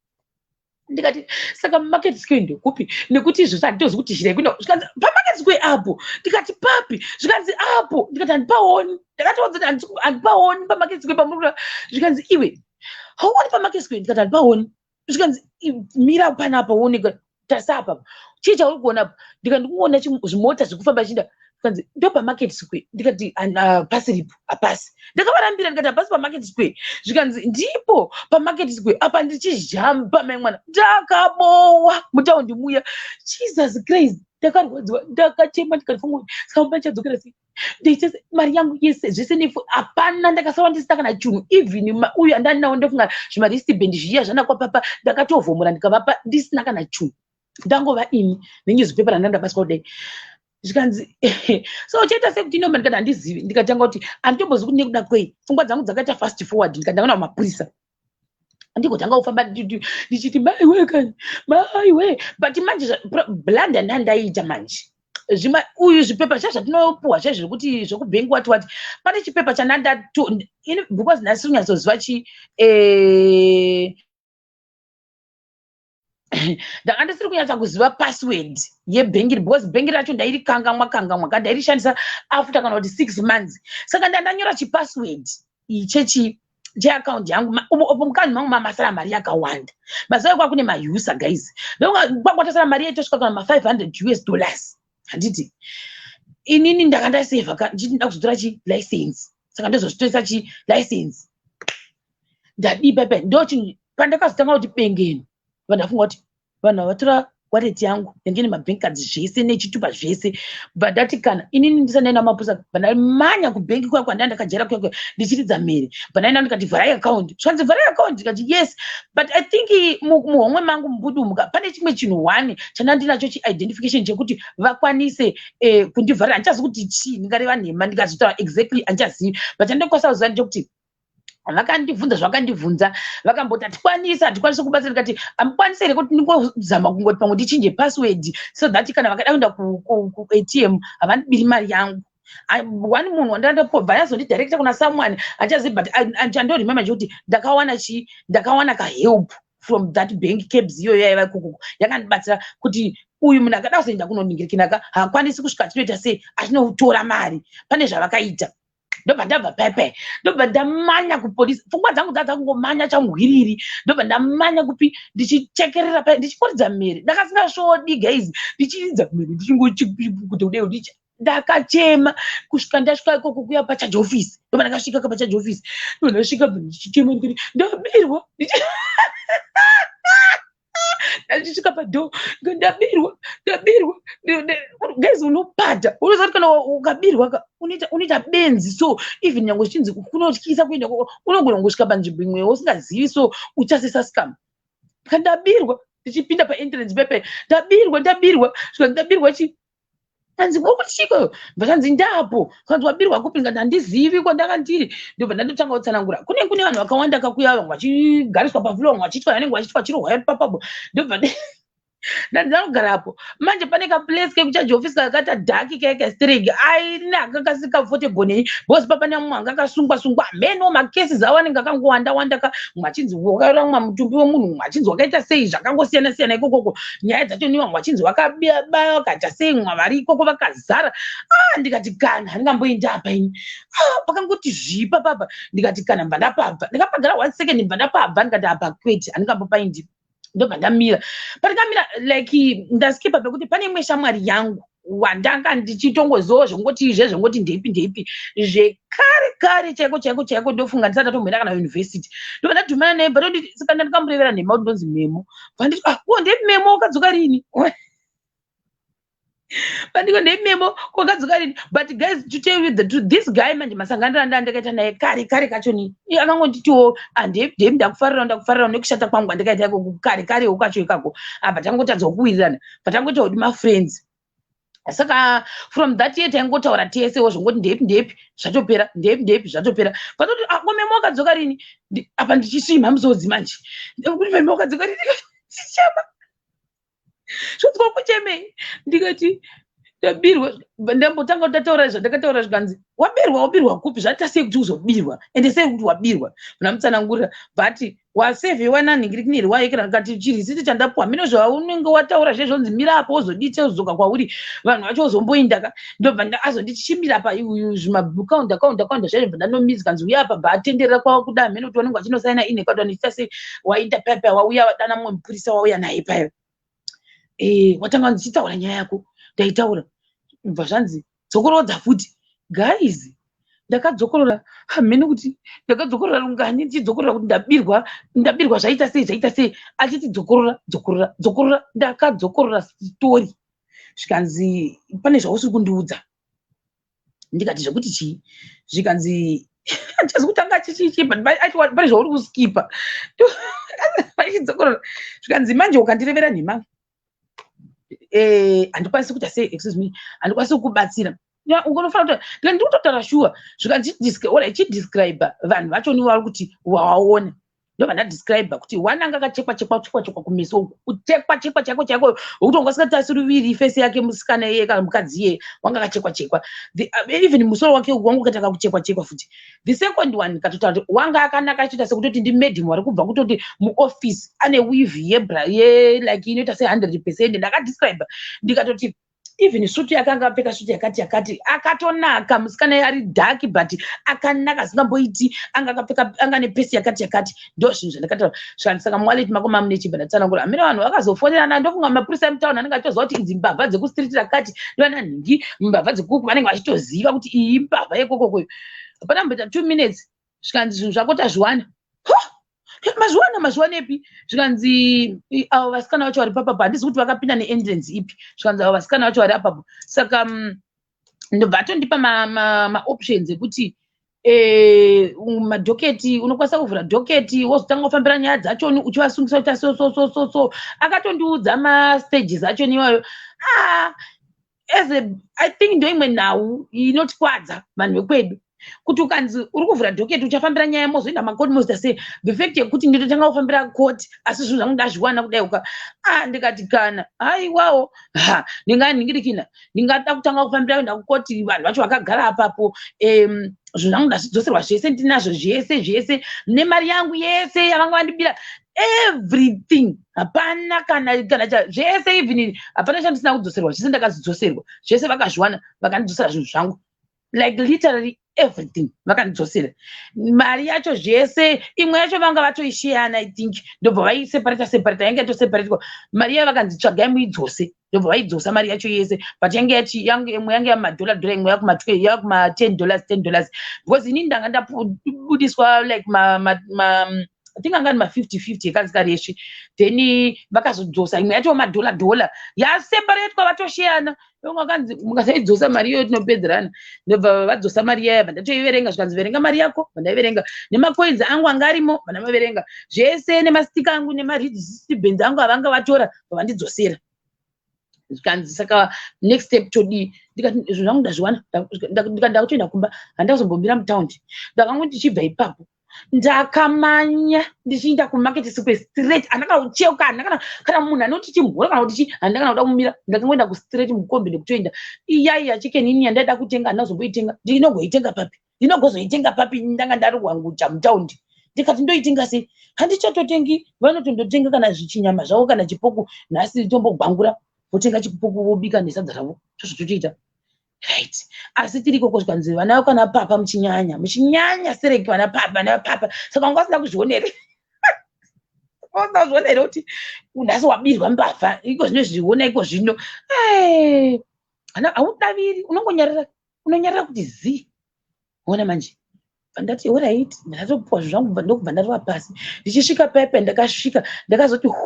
Ndikati, "Saka Market Square ndekupi? Nekuti izvozvo handitozi kuti zhira ikuenda." Zvikanzi, "PaMarket Square apo." Ndikati, "Papi?" Zvikanzi, "Apo." Ndikati, "Handipaoni." Ndakatoudza kuti, "Handipaoni paMarket Square pamuri." Zvikanzi, "Iwe, hauoni paMarket Square?" Ndikati, "Handipaoni." Zvikanzi, "Mira panapa uone, tarisa apa, chii chauri kuona apa?" Ndikati, "Ndikuona zvimota zviri kufamba chinda." Kanzi ndo paMarket Square. Ndikati pasiripo, hapasi. Ndakavarambira, ndikati hapasi paMarket Square. Zvikanzi ndipo paMarket Square apa. Ndichijamba, mai mwana, ndakabowa mutaundi muya. Jesus Christ, ndakarwadziwa, ndakachema, ndikati saka mba ndichadzokera sei? Ndiite mari yangu yese, zvese nefu, hapana. Ndakasara ndisina kana chinhu. Even uyu andandinawo, ndofunga zvimawristband zviya zvanakwapapa, ndakatovhomora ndikavapa, ndisina kana chinhu. Ndangova ini nenewspaper randandabaswa kudai. Zvikanzi, so uchaita sekuti inoma? Ndikati handizivi. Ndikatanga kuti handitombozivi kuti nekuda kwei pfungwa dzangu dzakaita fast forward. Ndikatanga mapurisa, ndigotanga kufamba ndichiti maiwe kani, maiwe. But manje blunder ndandaita manje, zvima uyu zvipepa zva zvatinopuhwa zve zvekuti zvekubhengi, wati wati pane chipepa chandanda, because nhasi kunyatsoziva chi ndanga ndisiri kunyatsa kuziva password yebhengi, because bhengi racho ndairikangamwa kangamwa ka, ndairishandisa after kana kuti 6 months. Saka ndandanyora chipassword chechi cheakaunti yangu. Opo mukanzi mangu mamasara mari yakawanda. Mazuva ekwa kune mayusa guys, kwakwatasara mari yaitosvika kana ma500 US dollars, handiti? Inini ndanga ndasevha ndichiti nda kuzotora chilicense, saka ndozozvitoresa chilicense. Ndadipa pa ndochi pandakazotanga kuti bengeni, vandafunga kuti vanhu vatora wallet yangu yange nemabank cards zvese nechitupa zvese. Bva ndati kana inini ndisandaenda mapurisa, bva ndamanya kubhengi kwako kwandanga ndakajera kwako, ndichiridza mhere. Bva ndaenda, ndikati vharai account. Zvanzi vharai account, ndikati yes, but I think muhomwe mangu mubudumuka pane chimwe chinhu one chandandinacho, chiidentification chekuti vakwanise kundivharira. Handichazi kuti chii, ndingareva nhema ndikazotaura exactly, handichazivi. But chandokwanisa kuziva ndechekuti vakandibvunza zvavakandibvunza, vakamboti hatikwanisi, hatikwanisi kubatsira. Ndikati hamukwanisi here kuti ndingozama kungoti pamwe ndichinje password, so that kana vakada kuenda kuATM havandibiri mari yangu? One munhu wandandapobva yazondidirecta kuna someone, handichazivi, but chandoremember chekuti ndakawana chi ndakawana kahelp from that bank cabs iyoyo yaiva ikokoko, yakandibatsira kuti uyu munhu akada kuzoenda kunoningirikinaka haakwanisi kusvika achinoita sei, achinotora mari. Pane zvavakaita. Ndobva ndabva pepe, ndobva ndamanya kupolisi. Pfungwa dzangu dzadza kungomanya changwiriri. Ndobva ndamanya kupi, ndichichekerera pa, ndichikoridza mhere. Ndakasingasvodi guys, ndichiridza mhere, ndichingokuti kudai, ndakachema kusvika ndasvika ikoko kuya pacharge office. Ndobva ndakasvika ka pacharge office, ndobva ndasvika ndichichema, ndikati ndabirwa. Ndachisvika padoor, ndabirwa, ndabirwa. Guys, unopata, unoziva kuti kana ukabirwa unoita benzi. So even nyange zvichinzi kunotyisa kuenda, unogona kungosvika panzvimbo imwe usingazivi, so uchasesa scam. Ndabirwa, ndichipinda paentrance pepe, ndabirwa, ndabirwa. Svika ndabirwa chi, anzi wokuchiko? Vakanzi ndapo. Kanzi wabirwa kupi? Ngati handizivi kwandanga ndiri. Ndobva ndandotanga kutsanangura. Kune vanhu vakawanda kakuya, vamwe vachigariswa pafloor, vamwe vachiitwa vanenge vachiitwa chirohwa papapo. Ndobva ndandinogarapo manje. Pane kaplace kekucharge office kakaita dark, kekastrig aina kakasi comfortable nei, because papane mumwe anga akasungwa sungwa, meno macases avo anenge akangowanda wanda ka. Mumwe achinzi wakaramwa mutumbi wemunhu, mumwe achinzi wakaita sei, zvakangosiyana siyana ikokoko nyaya dzacho ni vamwe vachinzi wakabaya, vakaita sei, mumwe vari ikoko vakazara. Ah, ndikati kana handingamboenda apa ini. Ah, pakangoti zvipa papa, ndikati kana mbva ndapabva. Ndakapagara one second, mbva ndapabva. Ndikati apa kwete, handingambopaindi. Ndobva ndamira pandakamira, like ndaskipa pekuti pane imwe shamwari yangu wandanga ndichitongozivawo zvongoti zvezvongoti ndeipi ndeipi zvekare kare chaiko chaiko chaiko, ndofunga ndisati ndatomboenda kana university. Ndobva ndadhumana naye, but saka ndandikamurevera nhema kuti ndonzi Memo. Bva ah, ko ndeipi Memo, wakadzoka rini? Pandiko ndeipi Memo, kwakadzoka rini? But guys, to tell you the truth, this guy manje masanganiro anda ndakaita naye kare kare kachoni, akangonditiwo ndeipi, ndakufarira, ndakufarira nekushata kwangu andakaita ikoko kare karewo kacho ikako. Apa tangotadza kuwirirana, patangoita kuti mafriends. Saka from that year taingotaura tesewo zvongoti ndeipi ndeipi, zvatopera, ndeipi ndeipi, zvatopera. Patoti ah, ko Memo wakadzoka rini? Apa ndichisvimha musodzi manje, kuti Memo wakadzoka rini? Ndichema zvodzwa kuchemei. Ndikati ndabirwa. Ndambotanga ndataura zvandakataura, zvikanzi wabirwa, wabirwa kupi? Zvaita sei kuti uzobirwa? Ende sei kuti wabirwa? Ndamutsanangurira, but wasevhewa nanhingirikineri waekera. Ndikati chirisiti chandapuwa mino, zvaunenge wataura zvezvonzi mira apo, wozodite wozodzoka kwauri, vanhu vacho wozomboindaka. Ndobva azondichimbira pa zvimakaunda kaunda kaunda zvacho. Bva ndanomidzi, kanzi uya apa. Bva atenderera kwava kuda mhene kuti vanenge vachinosaina ine kaunda ndichiita sei. Wainda paya paya, wauya wadana mumwe mupurisa, wauya naye paya, watanga ndichitaura nyaya yako. Ndaitaura, bva zvanzi Dzokorodza futi. Guys, ndakadzokorora, hamene kuti ndakadzokorora rungani, ndichidzokorora kuti ndabirwa, ndabirwa, zvaita sei, zvaita sei. Achiti dzokorora, dzokorora, dzokorora. Ndakadzokorora story. Zvikanzi, pane zvausiri kundiudza. Ndikati, zvekuti chii? Zvikanzi, handichazi kutanga chichichi, but pane zvauri kuskipa. Achidzokorora. Zvikanzi, manje ukandirevera nhema, handikwanisi kuita sei, excuse me, handikwanisi kukubatsira. Unofanira kuti ndiri kutotaura shuwa. Zvikanzi, chidescribe vanhu vachoni vari kuti wawaona. Ndobva ndadescribe kuti one anga akachekwa chekwa, chekwa chekwa kumeso uku, kuchekwa chekwa chaiko chaiko, wekuti wanga usingatarisi ruviri face yake, musikana iyeye kana mukadzi iyeye wanga akachekwa chekwa. Even musoro wake wanga ukatanga kuchekwa chekwa futi. The second one, katotaura kuti wanga akanaka, achiita sekutoti ndimadam vari kubva kutoti muoffice, ane weave yebra ye like inoita se100%. Ndakadescribe, ndikatoti even sutu yakanga apfeka, sutu yakati yakati, akatonaka musikana, ari dark but akanaka asingamboiti. Anga akapfeka, anga nepesi yakati yakati. Ndo zvinhu zvandakataura. Zvikanzi, saka muwallet mako mamune chibva? Ndatsanangura. Hamene vanhu vakazofonerana. Ndofunga mapurisa emutauni anenge achitoziva kuti idzi mbavha dzekustreet rakati, ndovana nhingi, mbavha dzekuku, vanenge vachitoziva kuti iyi mbavha yekokokoyo. Hapana mboita 2 minutes, zvikanzi, zvinhu zvako tazviwana. Mazviwana? Mazviwanepi? Zvikanzi, avo vasikana vacho vari papapo, handisi kuti vakapinda neentrance ipi. Zvikanzi, avo vasikana vacho vari apapo. Saka ndobva atondipa maoptions ekuti madocket, unokwanisa kuvhura docket, wozotanga kufambira nyaya dzachoni uchivasungisa kuita so so so so so. Akatondiudza mastages achoni iwayo. Ah, as a, I think ndo imwe nhau inotikwadza vanhu vekwedu, kuti ukanzi uri kuvhura docket, uchafambira nyaya, mozoenda makoti, mozoita sei. The fact yekuti ndinotanga kufambira koti, asi zvinhu zvangu ndazviwana kudai uka, ah, ndikati kana haiwawo, ha, ndinganhingirikina, ndingada kutanga kufambira kuenda kukoti, vanhu vacho vakagara apapo. Zvinhu zvangu ndazvidzoserwa zvese, ndinazvo zvese zvese, nemari yangu yese yavanga vandibira, everything. Hapana kana zvese, even hapana chandisina kudzoserwa. Zvese ndakazvidzoserwa zvese, vakazviwana, vakandidzosera zvinhu zvangu, like literally everything. Vakandidzosera mari yacho zvese. Imwe yacho vanga vatoishiyana, I think, ndobva vaiseparata separata, yange yatoseparatwa mari yayo. Vakanzi, tsvagai muidzose. Ndobva vaidzosa mari yacho yese, but yange yati yange imwe yange yamadhola dhola, imwe yakuma $10, $10, because inini ndanga ndabudiswa like ma, I think anga ni ma50 50 ekanzi karesvi. Then vakazodzosa imwe yacho madhola dhola, yaseparatwa, vatoshiyana. Vakanzi, mukasaidzosa mari iyoyo, tinopedzerana. Ndobva vadzosa mari yaya. Vandatoiverenga. Zvikanzi, verenga mari yako. Vandaiverenga, nemacoins angu anga arimo, vandamaverenga zvese, nemastika angu, nemaridbands angu avanga vatora, vandidzosera. Zvikanzi, saka next step todii? Ndikati, zvinhu zvangu ndazviwana. Ndikati, ndakutoenda kumba, handazombomira mutaundi. Ndakangoti ndichibva ipapo, ndakamanya ndichienda kuMarket Square straight. Handakana kucheuka, handakana kana munhu anoti chimhura kana kuti chi, handakana kuda kumira. Ndakangoenda kustraight mukombi ndekutoenda. Iyaiya Chicken Inn yandaida kutenga, handazomboitenga. Ndinogoitenga papi? Ndinogozoitenga papi? Ndanga ndari wanguja mutaundi. Ndikati, ndoitenga sei? Handichatotengi. Vanotondotenga kana zvichinyama zvavo kana chipoku. Nhasi tombogwangura, votenga chipoku, vobika nesadza ravo, tozvototoita, right? Asi tiri ikoko, zvikanzi, vana kana papa muchinyanya, muchinyanya sereki, vana papa, vana papa. Saka wanga usina kuzviona here? Usina kuzviona here kuti nhasi wabirwa mbavha? Iko zvino zviona iko zvino haudaviri, unongonyarara, unonyarara kuti zii. Ona manje, ndati alright, ndatopuwa zvinhu zvangu, ndokubva ndarova pasi. Ndichisvika paipa, ndakasvika, ndakazoti hu,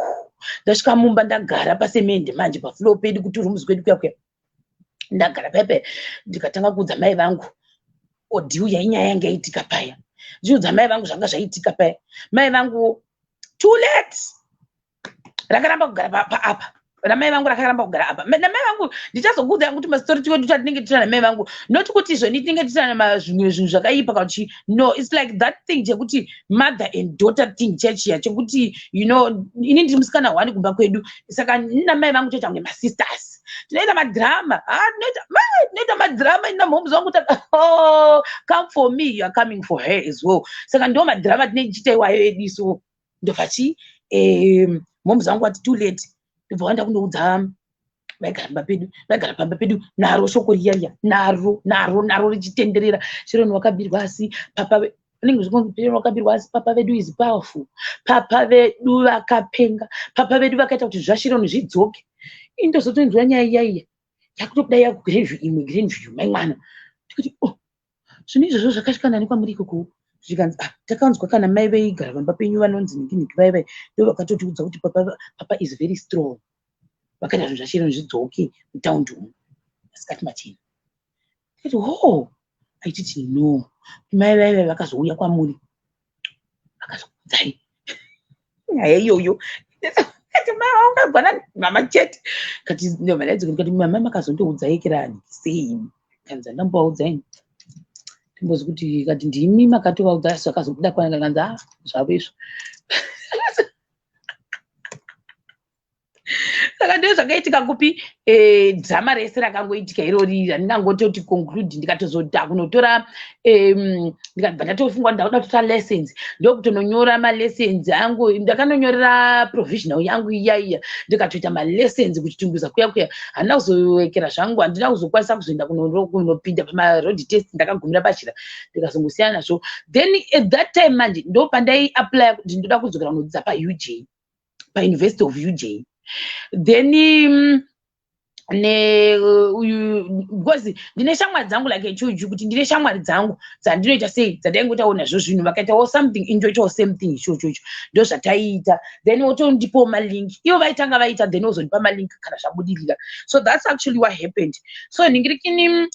ndasvika mumba, ndagara pasemende manje pafloor pedu, kuturooms kwedu kuya kuya. Ndagara paipa, ndikatanga kuudza mai vangu ordeal yainyaya yanga yaitika paya. Ndichiudza mai vangu zvanga zvaitika paya, mai vangu, too late, rakaramba kugara paapa namai vangu, rakaramba kugara apa namai vangu. Ndichazokuudza yangu kuti mastori twedu tatinenge tiina namai vangu, not kuti izvoni tinenge tiina zvimwe zvinhu zvakaipa kana kuti, no, it's like that thing chekuti mother and daughter thing chechiya chekuti, ini ndiri musikana one kumba kwedu, saka namai vangu toita kunge masisters, tinoita madrama. Tinoita madrama ina mhomes vangu. Oh, come for me, you are coming for her as well. Saka ndo madrama tinenge tichiita iwayo edu. So ndobva chi mhomes vangu vati too late. Ndobva vaenda kundoudza vaigara pamba pedu, vaigara pamba pedu, naro shoko riya riya, naro naro naro richitenderera, Sharon wakabirwa, asi papa unenge Sharon wakabirwa, asi papa vedu is powerful, papa vedu vakapenga, papa vedu vakaita kuti zvaSharon zvidzoke. Indozotonzwa nyaya iyaiya. Yakutobuda yakuGrandview, imwe Grandview, mai mwana. Ndikati, "Oh, zvinhu izvozvo zvakasvika nani kwamuri ikoko?" Zvikanzi, "Ah, takanzwa kana mai veigara pamba penyu vanonzi nhingi vai vai, ndo vakatotiudza kuti papa is very strong. Vakaita zvinhu zvacho zvidzoke mutaundi umu masikati machena." Ndikati, "Ho." Aititi, "No, mai vai vakazouya kwamuri vakazokuudzai nyaya iyoyo." Kati, "Mai vangagwana mama chete." Kati ndikati, "Mama makazondiudzai kirani sei?" Kanzi, "Andambovaudzai timbozi kuti." Kati, "Ndimi makatovaudza, asi vakazobuda kwana." Kanzi, "A, zvavo izvo." Saka ndo zvakaitika kupi, drama rese rakangoitika irori randingangototi conclude. Ndikatozoda kunotora, ndikabva ndatofunga ndakuda kutora lessons, ndokutononyora malessons angu. Ndakanonyorera provisional yangu iya iya, ndikatoita malessons kuChitungwiza kuya kuya. Handina kuzowekera zvangu, handina kuzokwanisa kuzoenda kunopinda pamaroad test, ndakagumira pachira, ndikazongosiyana nazvo. Then at that time manje ndo pandai applya kuti ndoda kudzokera kunodzidza paUJ, paUniversity of UJ. Then ne uyu, because ndine shamwari dzangu, like ichuchu, kuti ndine shamwari dzangu dzandinoita sei, dzandaingoitawo nazvo zvinhu, vakaitawo something, indoitawo same thing ichochocho. Ndo zvataiita. Then wotondipawo malink, ivo vaitanga vaita, then wozondipa malink kana zvabudirira. So that's actually what happened. So ndingirikini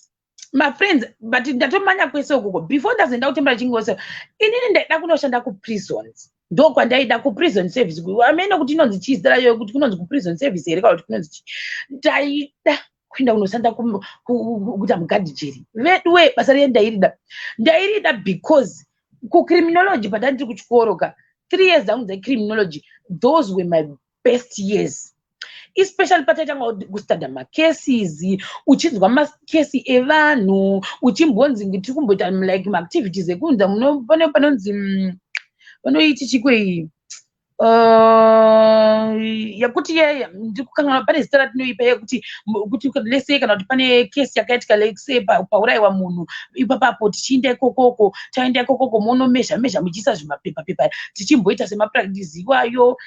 mafriends, but ndatomanya kwese ukoko before ndazoenda kutembera chingose. Inini ndaida kunoshanda kuprisons, ndo kwandaida, kuprison service. Amene kuti inonzi chii zita rayo, kuti kunonzi kuprison service here kana kuti kunonzi chii. Ndaida kuenda kunoshanda kuita mugadhijeri. Veduwe, basa riye ndairida, ndairida, because kucriminology pandandiri kuchikoro ka, 3 years dzangu dzecriminology, those were my best years, especially pataitanga kustudya macases, uchinzwa makesi evanhu, uchimbonzi tiri kumboita like maactivities ekunza pane panonzi vanoiti chikwei, yekuti yeye ndikukanganwa, pane zita ratinoipa yekuti kuti lese kana kuti pane kesi yakaitika, lese paurayiwa munhu ipapapo, tichiinda ikokoko, taenda ikokoko, munomezha mezha muchiisa zvimapepa pepa, tichimboita semapractice iwayo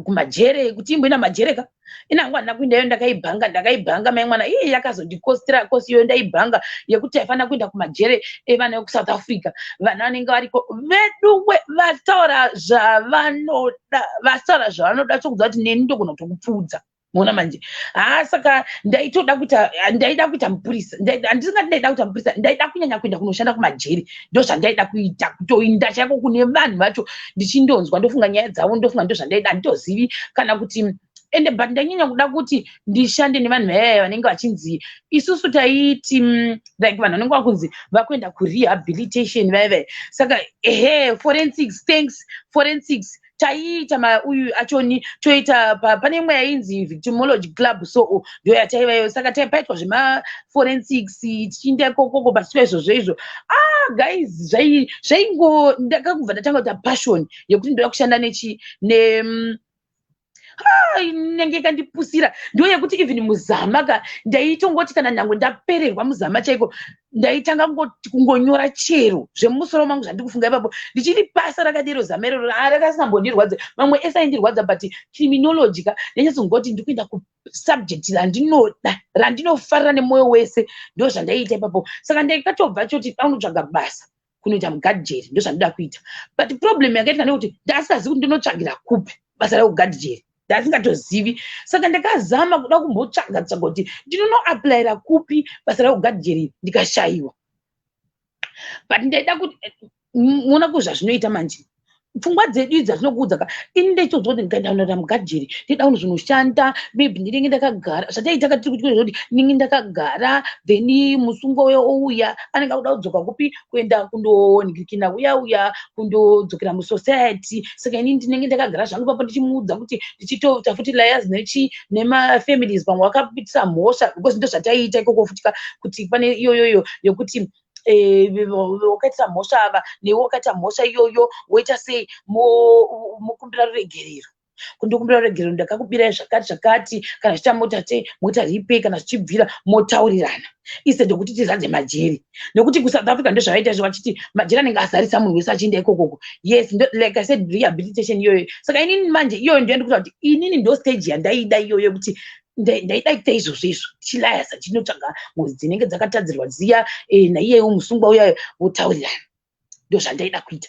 kumajere, kuti imboenda majere ka. Inangu handina kuendayo, ndakaibhanga, ndakaibhanga mai mwana. Iye yakazondikostera kosi iyoyo, ndaibhanga, yekuti taifanira kuenda kumajere evana vekuSouth Africa, vana vanenge variko. Veduwe, vataura zvavanoda, vataura zvavanoda, chokudza kuti neni ndogona kutokupfuudza. Muona manje, haa, saka ndaitoda kuita, ndaida kuita mupurisa. Handisingati ndaida kuita mupurisa, ndaida kunyanya kuenda kunoshanda kumajeri. Ndo zvandaida kuita, kutoinda chaiko kune vanhu vacho, ndichindonzwa, ndofunga nyaya dzavo, ndofunga, ndo zvandaida. Handitozivi kana kuti ende, but ndanyanya kuda kuti ndishande nevanhu vayaya vanenge vachinzi, isusu taiti like vanhu vanenge vakunzi vakuenda kurehabilitation vaya vaya. Saka ehe, forensics, thanks, forensics taiita uyu achoni toita pane imwe yainzi victimology club, so ndo yataivayo. Saka paitwa zvemaforensics, tichiinda ikokoko pachiitwa izvozvo izvo. Ah guys, zvaingo ndakakubva ndatanga kuita passion yekuti ndoda kushanda nechi ne inenge ikandipusira. Ndo yekuti even muzama ka, ndaitongoti kana nyange ndapererwa muzama chaiko, ndaitanga kungonyora chero zvemusoro mangu zvandiri kufunga ipapo, ndichiri pasa rakadero. Zama iroro rakasambondirwadza, mamwe ese aindirwadza, but criminology ka, ndainyatsokuti ndikuenda kusubject randinoda, randinofarira nemwoyo wese. Ndo zvandaiita ipapo. Saka ndakatobva choti daunotsvaga basa kunoita mugadhijeri, ndo zvandoda kuita. But problem yakaitika ndekuti ndasingazivi kuti ndinotsvagira kupi basa rekugadhijeri, ndasingatozivi. Saka ndakazama kuda kumbotsvaga tsvaga kuti ndinonoaplayira kupi basa rekugadhijeri, ndikashayiwa. But ndaida kuti muona kuzvazvinoita manje pfungwa dzedu idzi dzatinokuudza ka. Ini ndaitonzwa kuti ndikaenda kunoita mugadhijeri, ndinoda kunozonoshanda, maybe ndinenge ndakagara, zvataita ka tiri kuchikoro, kuti ndinenge ndakagara, then musungo uya ouya, anenge akuda kudzoka kupi, kuenda kundonhikina uya uya, kundodzokera musociety. Saka inini ndinenge ndakagara zvangu ipapo, ndichimuudza kuti ndichitoita futi liaise nechi nemafamilies pamwe vakapitisa mhosva, because ndo zvataiita ikoko futi ka, kuti pane iyoyoyo yekuti wakaitisa mhosva ava, newe wakaita mhosva iyoyo, woita sei, mokumbira ruregerero, kundokumbira ruregerero, ndakakubirai zvakati zvakati, kana zvichita mota te mota ripe, kana zvichibvira motaurirana, instead yokuti tizadze majeri. Nekuti kuSouth Africa ndozvavaita izvo, vachiti majeri anenge azarisa, munhu wese achienda ikokoko. Yes, like I said, rehabilitation iyoyo. Saka inini manje iyoyo ndoyandikuta kuti inini ndo stage yandaida iyoyo, yekuti Ndaida kuita izvozvo izvo, tichilayasa, tichinotsvaga ngozi dzinenge dzakatadzirwa dziya, naiyewo musungwa uya wotaurirana. Ndozvandaida kuita.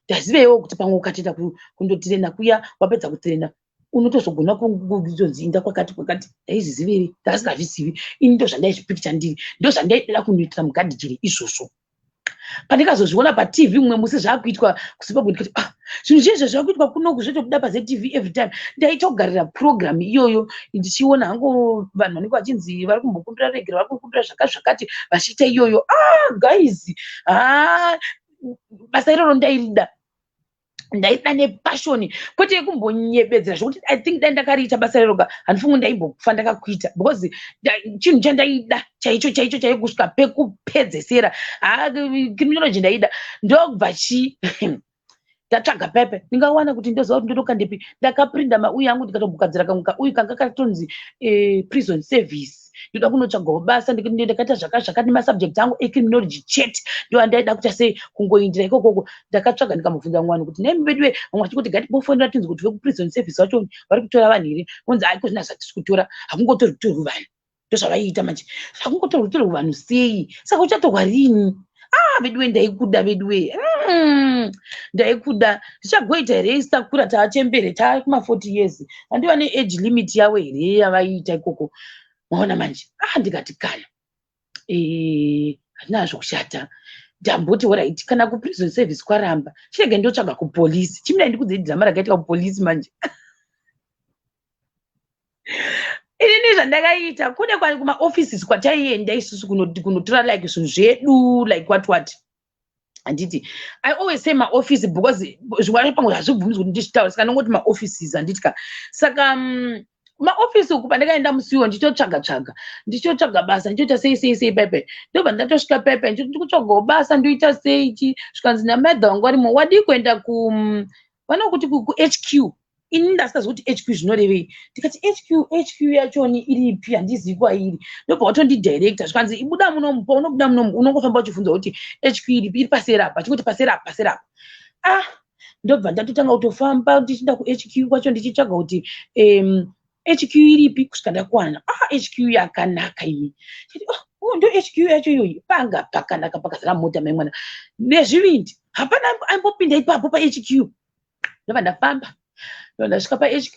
Ndazivewo kuti pamwe ukatoenda kundotirena kuya, wapedza kutirena unotozogona kutonzi inda kwakati kwakati. Ndaizvizivei? Ndasingazvizivi ini. Ndozvandaizvipikicha ndiri, ndozvandaida kunoitira mugadhijeri izvozvo. Pandikazozviona paTV mumwe musi zvaakuitwa kuZimbabwe, ndikati, "Ah, zvinhu zviye zvakuitwa kunoku zvotobuda paZTV every time." Ndaitogarira program iyoyo ndichiona hangu vanhu vanenge vachinzi vari kumbokumbira regero, vari kukumbira zvakati zvakati, vachiita iyoyo. Ah guys, ha, basa iroro ndairida, ndaida nepassion, kwete yekumbonyebedzera. Zvokuti I think dai ndakariita basa reroga, handifungi ndaimbofa ndakakuita, because chinhu chandaida chaicho chaicho chaicho kusvika pekupedzesera, ha, criminology ndaida. Ndobva chi ndatsvaga pepe ndingawana kuti ndoziva kuti ndotoka ndepi. Ndakaprinda mauyi angu, ndikatombogadzira kamwe kauyu kanga katonzi prison service, ndoda kunotsvagawo basa. Ndakaita zvaka zvakati, masubject angu ecriminology chete ndo andaida kuita. Sei kungoindira ikokoko? Ndakatsvaga, ndikamubvunza mumwe vanhu kuti, "Nemi veduwe," vamwe vachingoti, "Gatibofonera tinzi kuti vekuprison service vacho vari kutora vanhu here?" Onzi, "Aiko zvina zvatisi kutora, hakungotorwi torwi vanhu." Ndozvavaiita manje, hakungotorwi torwi vanhu sei? Saka uchatorwa rini? Ah veduwe, ndaikuda veduwe, ndaikuda. Zvichagoita here isakura taachembere, taakuma40 years? Handiva neage limit yavo here yavaiita ikoko? Maona manje. Ah, ndikati kana handina zvokushata. Ndamboti, alright, kana kuprison service kwaramba, chirege ndotsvaga kupolisi. Chimira ndikudzei dhirama rakaitika kupolisi manje. Inini zvandakaita, kune kumaoffices kwataienda isusu kunotora like zvinhu zvedu, like what what, handiti? I always say maoffice because zvimwe pamwe hazvibvumidzwi kuti ndizvitaure, saka ndongoti maoffices, handiti ka? Saka maofisi uku pandakaenda musiwo, ndichitotsvaga tsvaga, ndichitotsvaga basa, ndichoita sei sei sei pepe. Ndobva ndatosvika pepe, ndichoti ndikutsvagawo basa, ndoita sei chi? Zvikanzi namadha wangu arimo, "Wadii kuenda ku vanokuti kuHQ?" Ini ndasikazivi kuti HQ zvinorevei. Ndikati, "HQ, HQ yachoni iripi? Handizivi kwairi." Ndobva watondidirecta, zvikanzi, "Ibuda munomu, paunobuda munomu unongofamba uchibvunza kuti HQ iripi, iri paseri apa." Achingoti paseri apa, paseri apa. Ah, ndobva ndatotanga kutofamba ndichienda kuHQ kwacho, ndichitsvaga kuti HQ iripi, kusvika ndakwana. Ah, HQ yakanaka imi. Oh, ndo HQ yacho iyoyi. Panga pakanaka, pakazara mota, mai mwana, nezvivindi. Hapana aimbopinda ipapo paHQ. Ndobva ndafamba, ndobva ndasvika paHQ.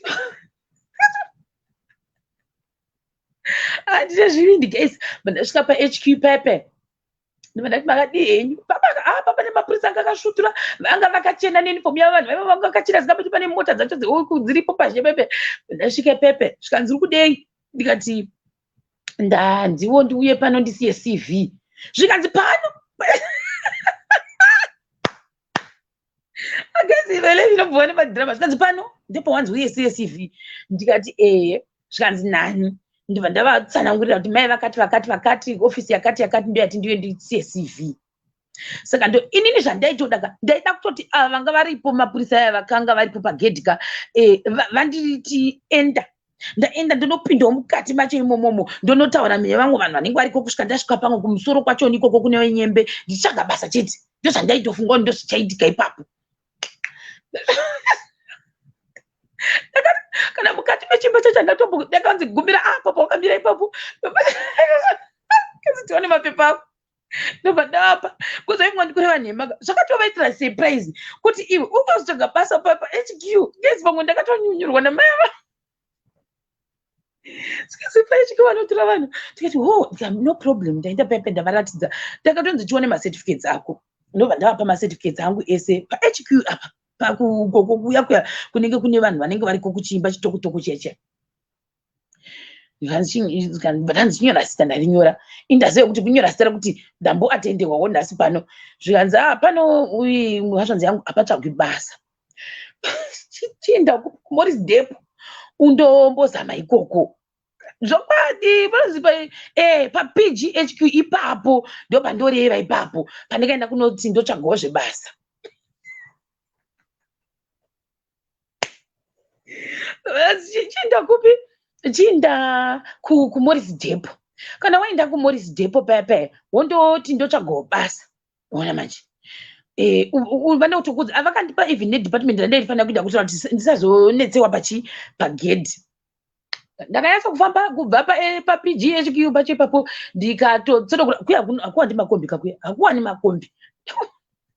Handine zvivindi guys. Ndasvika paHQ pepe, ndobva ndati, "Makadii henyu?" Papa pane mapurisa anga akasvutura, vanga vakachena neuniform yavo. Vanhu vaiva vanga vakachena zingapeti. Pane mota dzacho dziripo pazhe pepe. Ndasvika pepe, zvikanzi, "Uri kudei?" Ndikati, "Ndanziwo ndiuye pano ndisiye CV." Zvikanzi, "Pano agazivele zvinobva nemadhirama." Zvikanzi, "Pano ndopawanzi uye siye CV?" Ndikati, "Ehe." Zvikanzi, "Nani?" Ndibva ndavatsanangurira kuti mai vakati vakati vakati, ofisi yakati yakati ndoyati ndiye ndisiye CV. Saka ndo inini zvandaitoda ka, ndaida kutoti ava vanga varipo, mapurisa aya vakanga varipo pagedhi ka, vanditi enda. Ndaenda, ndinopindawo mukati macho imomomo, ndonotaura nevamwe vanhu vanenge variko, kusvika ndasvika pamwe kumusoro kwachoni ikoko kune nyembe, ndichitsvaga basa chete. Ndozvandaitofunga kuti ndozvichaitika ipapo. Kana mukati mechimba chacho ndatombo, ndakanzi, "Gumira apo pawakamira ipapo." Kanzi, "Tione mapepa ako." Ndobva ndavapa, kuzoimwa ndikureva nhema. Zvakatovaitira surprise kuti, "Iwe ukazotsvaga basa papa HQ?" Ngezi pamwe ndakatonyunyurwa namai ava. Sikasurprise vanotora vanhu. Tikati, "Ho, no problem." Ndaenda pepe, ndavaratidza. Ndakatonzi, "Tione macertificates ako." Ndobva ndavapa macertificates angu ese paHQ apa, pakuya kuya kunenge kune vanhu vanenge variko kuchiimba chitokutoko chiya chiya. Ndanzi, "Chinyora zita." Ndarinyora. Indaziva kuti kunyora zita rekuti ndamboatenderwawo nhasi pano. Zvikanzi, "A pano hazvanzi yangu hapatsvagwi basa, chienda kuMorris Depo undombozama ikoko." Zvokwadi panozi paPGHQ ipapo, ndopandoreva ipapo pandikaenda kunoti ndotsvagawo zvebasa. Chienda kupi? Chienda kuMorris Depo. Kana waenda kuMorris Depo paya paya, wondoti ndotsvagawo basa. Ona manje, vanotokuudza. Vakandipa even nedepartment randaifanira kuenda kuitira kuti ndisazonetsewa pachi pagedhi. Ndakanyatsa kufamba kubva paPGHQ pacho ipapo, ndikatotsoda kuya. Hakuwandi makombi kakuya, hakuwani makombi.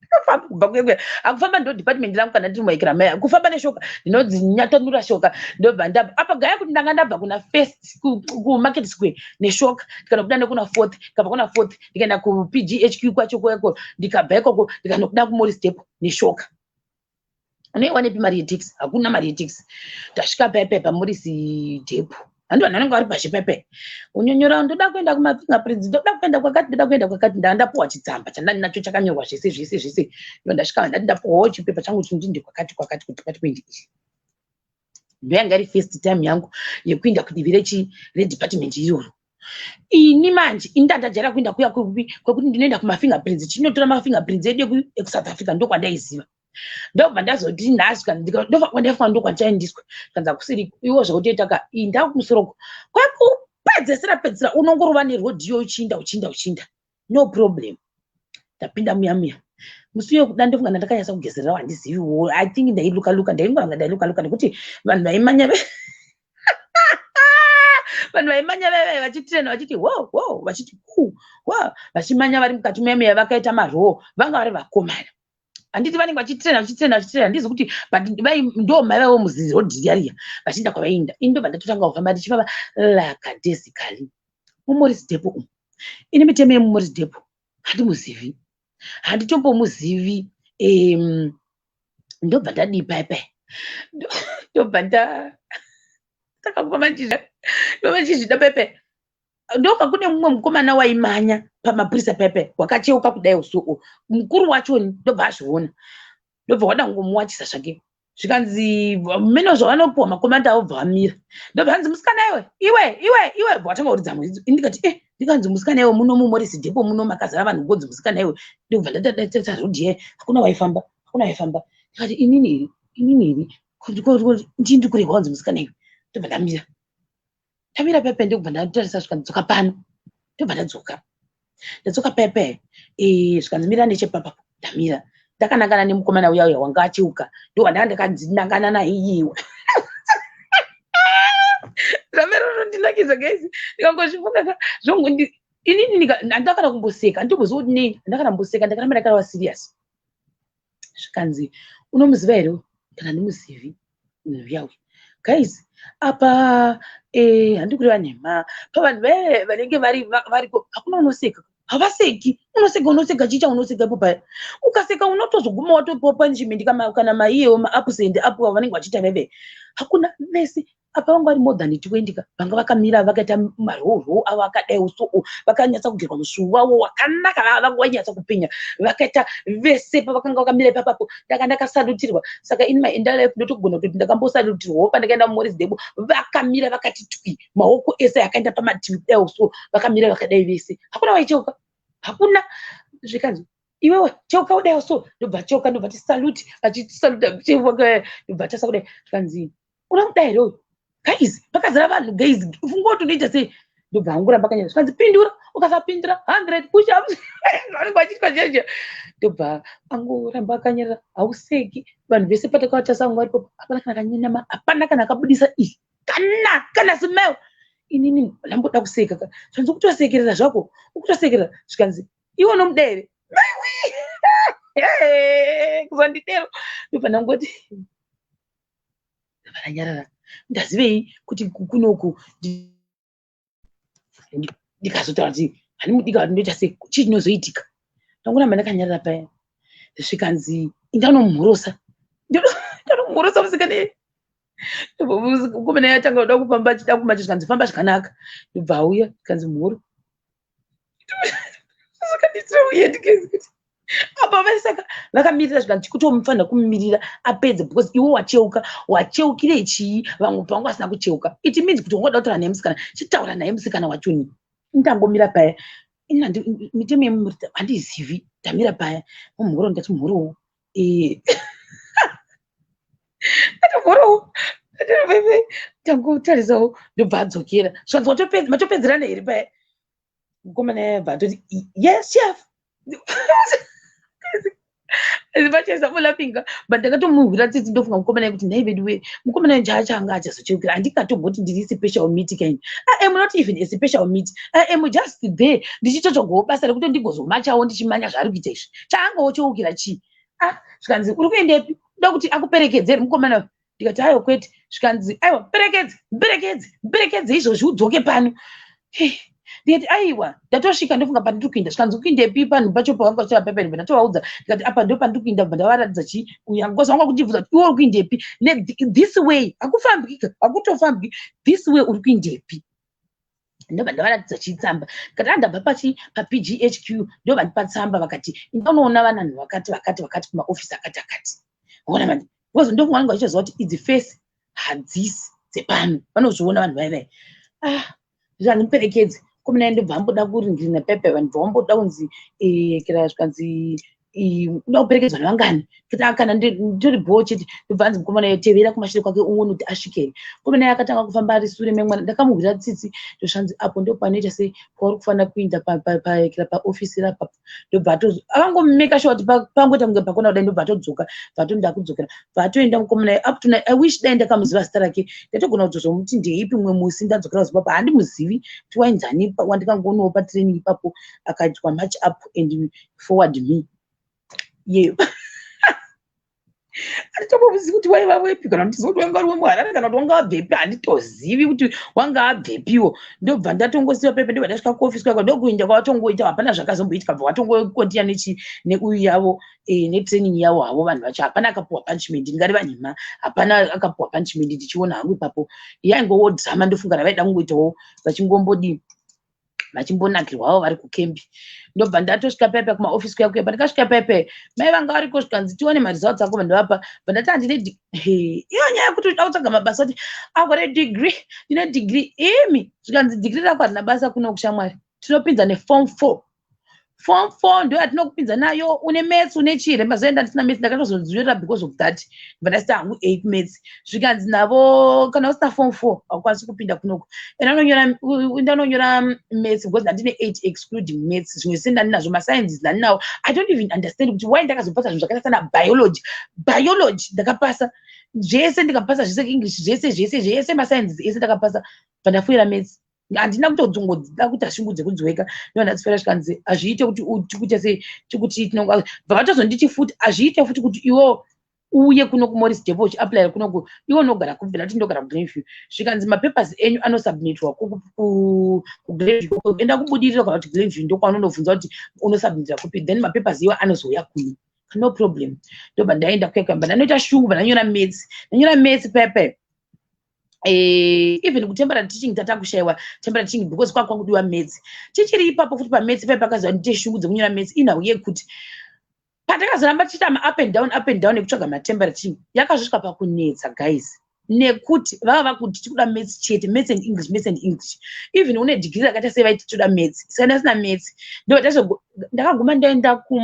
Ndakafamba kubva kuya kuya, akufamba ndo department rangu. Kana ndiri mumaikira maya, kufamba neshoka, ndinodzinyatanura shoka, ndobva ndabva apa gaya kuti ndanga ndabva kuna First, kuMarket Square neshoka, ndikanobuda nekuna Fourth, ndikabva kuna Fourth ndikaenda kuPGHQ kwacho kweko, ndikabva ikoko ndikanobuda kuMorris Depot neshoka. Unoiwanepi mari yetaxi? Hakuna mari yetaxi. Tasvika paipai paMorris Depot, handi vanhu vanenge vari pashe paipai, unyonyora, "Ndoda kuenda kumafingerprints, ndoda kuenda kwakati, ndoda kuenda kwakati." Ndaa ndapuwa chitsamba chandani nacho chakanyorwa zvese zvese zvese. Ndo ndasvika, ndati ndapuwawo chipepa changu chinoti ndekwakati kwakati kudepartment iyi. Ndoyanga iri first time yangu yekuenda kudivi rechi redepartment iroro. Ini manje, ini ndandajaira kuenda kuya kwekuti ndinoenda kumafingerprints, chinotora mafingerprints edu ekuSouth Africa, ndokwandaiziva. Ndobva ndazoti nhasi ndobva ndokwandichaendiswa, kanzi hakusiri iwo zvakutoita ka, inda kumusoroko kwekupedzesera pedzisira, unongorova nerodhiyo uchiinda, uchiinda, uchiinda, no problem. Ndapinda muya muya musi uyo, kuda ndofunga ndandakanyatsa kugezererawo, handiziviwo. I think ndailuka luka, ndaingoranga ndailuka luka, nekuti vanhu vaimanya vaiva vachitirena vachiti wo wo, vachiti ku wo, vachimanya vari mukati muya muya vakaita marow. Vanga vari vakomana, handiti? Vanenge vachitirena, vachitirena, vachitirena, handizi kuti, but ndo maivawo muzirodhi riya riya vachienda kwavainda. Ini ndobva ndatotanga kufamba ndichifamba lackadaisically muMorris Depot umu. Ini mitemo yemuMorris Depot handimuzivi, handitombomuzivi. Ndobva ndadii paipai? Ndobva ndatanga kufamba ndichizvida paipai. Ndoka kune mumwe mukomana waimanya pamapurisa paipai, wakacheuka kudai usuku, mukuru wachoni. Ndobva azviona, ndobva wada kungomuwachisa zvake. Zvikanzi mene zvavanopuwa makomanda avo, bva vamira. Ndobva hanzi, "Musikana iwe, iwe, iwe, iwe!" Bva watanga kuridza muridzo. Ini ndikati, "E." Ndikanzi, "Musikana iwe!" Muno muMorris Depot muno makazara vanhu, ngonzi musikana iwe. Ndobva ndatata rodhi ye, hakuna waifamba, hakuna waifamba. Ndikati, "Inini iri, inini iri ndii kurehwa kunzi musikana iwe?" Ndobva ndamira, ndamira pepe, ndobva ndatarisa. Zvikanzi, "Pano." Ndobva ndadzoka, ndadzoka pepe. Zvikanzi, "Mira nechepapapo." Ndamira ndakanangana nemukomana uya uya wanga achiuka, ndo wandanga ndakanzinangana naiyiwe. Ramero rinondinakidza guys, ndikangozvifunga zvongo. Inini handakana kumboseka, handitomboziva kuti nei handakana kumboseka. Ndakaramba ndakarava serious. Zvikanzi, "Unomuziva here?" Kana ndimuzivi munhu uya uya. Guys, apa handi kureva nhema, pavanhu veve vanenge variko hakuna unoseka, havaseki. Unoseka, unoseka chicha, unoseka ipo paya. Ukaseka unotozoguma watopiwa punishment kana maiyewo maabsent apo vanenge vachiita veve. Hakuna, vese apa vanga vari more than 20 ka, vanga vakamira vakaita marow avo akadai so, vakanyatsa kugerwa musvuu wavo wakanaka, vanga vainyatsa kupenya, vakaita vese pavakanga vakamira ipapapo. Ndanga ndakasalutirwa. Saka in my entire life ndotogona kutoti ndakambosalutirwawo pandakaenda muMorris Depot. Vakamira vakati twi, maoko ese akaenda pamativi kudai so, vakamira vakadai vese, hakuna waicheuka, hakuna. Zvikanzi, "Iwewe cheuka kudai so." Ndobva cheuka, ndobva tisalute, vachitisaluta, ndobva tasa kudai. Zvikanzi, "Unomuda here uyu?" Guys, pakazara vanhu guys, funga kuti unoita sei? Ndobva angoramba kanyanya. Zvikanzi, "Pindura, ukasapindura 100 push ups." Vanenge vachiitwa zhezhe. Ndobva angoramba akanyarara. Hauseki, vanhu vese patakavatasa vanga varipo, hapana kana kanyanyama, hapana kana akabudisa iri kana smile. Inini ndamboda kuseka ka. Zvanzi, "Ukutosekerera zvako, ukutosekerera." Zvikanzi, "Iwe unomuda here?" Kuzondidero. Ndobva ndangoti, ndabva ndanyarara. Ndazivei kuti kunoku ndikazotaura kuti handimudika, ndoita sei? Chii chinozoitika? Ndangoramba ndakanyarara paya. Zvikanzi, "Indanomhorosa." Ndanomhorosa musikana. Mukomana yatanga kuda kufamba, achida kumacha. Zvikanzi, "Famba zvakanaka." Ndobva auya. Zvikanzi, "Mhoro." Zvakanditira weird guys, kuti apa vaisaka vakamirira. Zvikanzi, "Chikutomufanira kumumirira apedze, because iwe wacheuka, wacheukire chii? Vamwe pavanga vasina kucheuka, it means kuti wangoda kutaura naye musikana, chitaura naye musikana wachoni." Ndangomira paya, mitemo yemurita handizivi. Ndamira paya mumhoro, ndati, "Mhorowo." Ndati, "Mhorowo." Ndangotarisawo, ndobva adzokera. Zvikanzi, "Matopedzerana here?" Paya mukomana yabva atoti, "Yes, chef." As much as I'm laughing, but ndakatomuhwira tsitsi. Ndofunga mukomana kuti, "Nhai vedu we, mukomana chachanga achazocheukira. Handingatomboti ndiri special meat kaini. I am not even a special meat. I am just there ndichitotsvagawo basa rekuti ndigozomachawo ndichimanya zvaari kuita izvi. Chaangawo cheukira chii?" Ah, zvikanzi, "Uri kuendepi? Uda kuti akuperekedzere mukomana?" Ndikati, "Aiwa, kwete." Zvikanzi, "Aiwa, perekedze, muperekedze, muperekedze izvozvi, udzoke pano." Ndikati, "Aiwa, ndatosvika, ndofunga pandiri kuenda." Zvikanzi, "Kuindepi?" Panhu pacho pavanga vachitaura pepe, ndatovaudza, ndikati, "Apa ndo pandiri kuenda." Bva ndavaratidza chi uya, because vanga kundibvunza kuti, "Iwe uri kuindepi this way? Hakufambwi, hakutofambwi this way. Uri kuindepi?" Ndobva ndavaratidza chitsamba, ndikati, "Andabva pachi paPGHQ." Ndovandipa tsamba, vakati, "Inda unoona vananhu vakati vakati vakati kumaofisi akati akati." Ona manje, because ndofunga vanenge vachizoziva kuti idzi face hadzisi dzepano. Vanozviona vanhu vai vai. Ah, zvikanzi, "Muperekedze." Komana, ndobva amboda kuringirina pepe, vanhu bva vamboda kunzi kira. Zvikanzi, "Uda kuperekedzwa nevangani?" Kuti kana nditori bhoo chete. Ndobva anzi, "Mukomana, tevera kumashure kwake uone kuti asvike here." Mukomana akatanga kufamba ari sure memwana. Ndakamuhwira tsitsi. Ndosvanzi, "Apo ndo panoita sei pauri kufanira kuinda pakira paofisi rapapo." Ndobva akangomeka sure kuti pangoita kunge pakona kudai. Ndobva atodzoka, bva atonda kudzokera, bva atoenda mukomana. Up to now, I wish dai ndakamuziva zita rake. Ndatogona kutozomuti ndeipi mumwe musi ndadzokera kuZimbabwe. Handimuzivi kuti wainzani, wandikangonowo patraining ipapo, akaitwa match up and forward me yeyo. Handitombozivi kuti waiva wepi, kana kuti kuti wanga uri wemuHarare, kana kuti wanga wabvepi. Handitozivi kuti wanga abvepiwo. Ndobva ndatongosiwa pepe, ndobva ndasvika kuofisi kwako, ndokuinda kwawatongoita. Hapana zvakazomboitika, bva watongokontinya neuyu yavo, netraining yavo havo. Vanhu vacho, hapana akapuhwa punishment. Ndingareva nhema, hapana akapuhwa punishment. Ndichiona hangu ipapo yaingowo drama, ndofunga ravaida kungoitawo, vachingombodii, vachimbonakirwawo vari kukembi. Ndobva ndatosvika pepe kumaofisi kuya kuya. Pandikasvika pepe, mai vanga variko. Zvikanzi, "Tione maresults ako." Vandovapa. Bva ndati, "Handine." Iyo nyaya yekuti uda kutsvaga mabasa kuti akore degree, ndine degree imi. Zvikanzi, "Degree rako harina basa kuno kushamwari. Tinopinza neform 4. Form 4 ndo yatinokupinza nayo. Une maths, une chii?" Mazuva enda ndisina maths, ndakatozonzwira because of that. Bva ndasita hangu a kumaths. Zvikanzi navo, "Kana usina form 4 haukwanisi kupinda kunoku. Enda unonyora maths," because ndandine 8 excluding maths. Zvimwe zvese ndandinazvo, masciences ndandinawo. I don't even understand kuti why ndakazopasa zvinhu zvakaita sana biology. Biology ndakapasa zvese, ndikapasa zvese, English, zvese zvese zvese, masciences ese ndakapasa. Bva ndafoira maths. Handina kutodzongoda kuita shungu dzekudzweka. Ndo ndadzifera. Zvikanzi, "Hazviite kuti tikuite sei, tikuti tinonga." Bva vatozonditi futi, "Hazviite futi kuti iwo uye kuno kuMorris Depot uchiapplyira kunoku. Iwo unogara kupi?" Ndati, "Ndogara kuGlenview." Zvikanzi, "Mapapers enyu anosubmitwa kuGlenview. Enda kuBudiriro kana kuti Glenview, ndokwaunonobvunza kuti unosubmitira kupi, then mapapers iwo anozouya kuno." No problem. Ndobva ndaenda kuya, bva ndanoita shungu, bva ndanyora maths. Ndanyora maths pepe, even kutemporary teaching tatakushayiwa temporary teaching because kwakwa kudiwa maths. Tichiri ipapo futi pamaths pai, pakaziva ndite shungu dzekunyora maths. Inhau yekuti patakazoramba tichiita maup and down, up and down ekutsvaga matemporary teaching, yakazosvika pakunetsa, guys, nekuti vava vakuti tikuda maths chete, maths and English, maths and English. Even une degree rakaita sei, vaiti toda maths. Saka ndasina maths, ndo ndakaguma ndaenda ku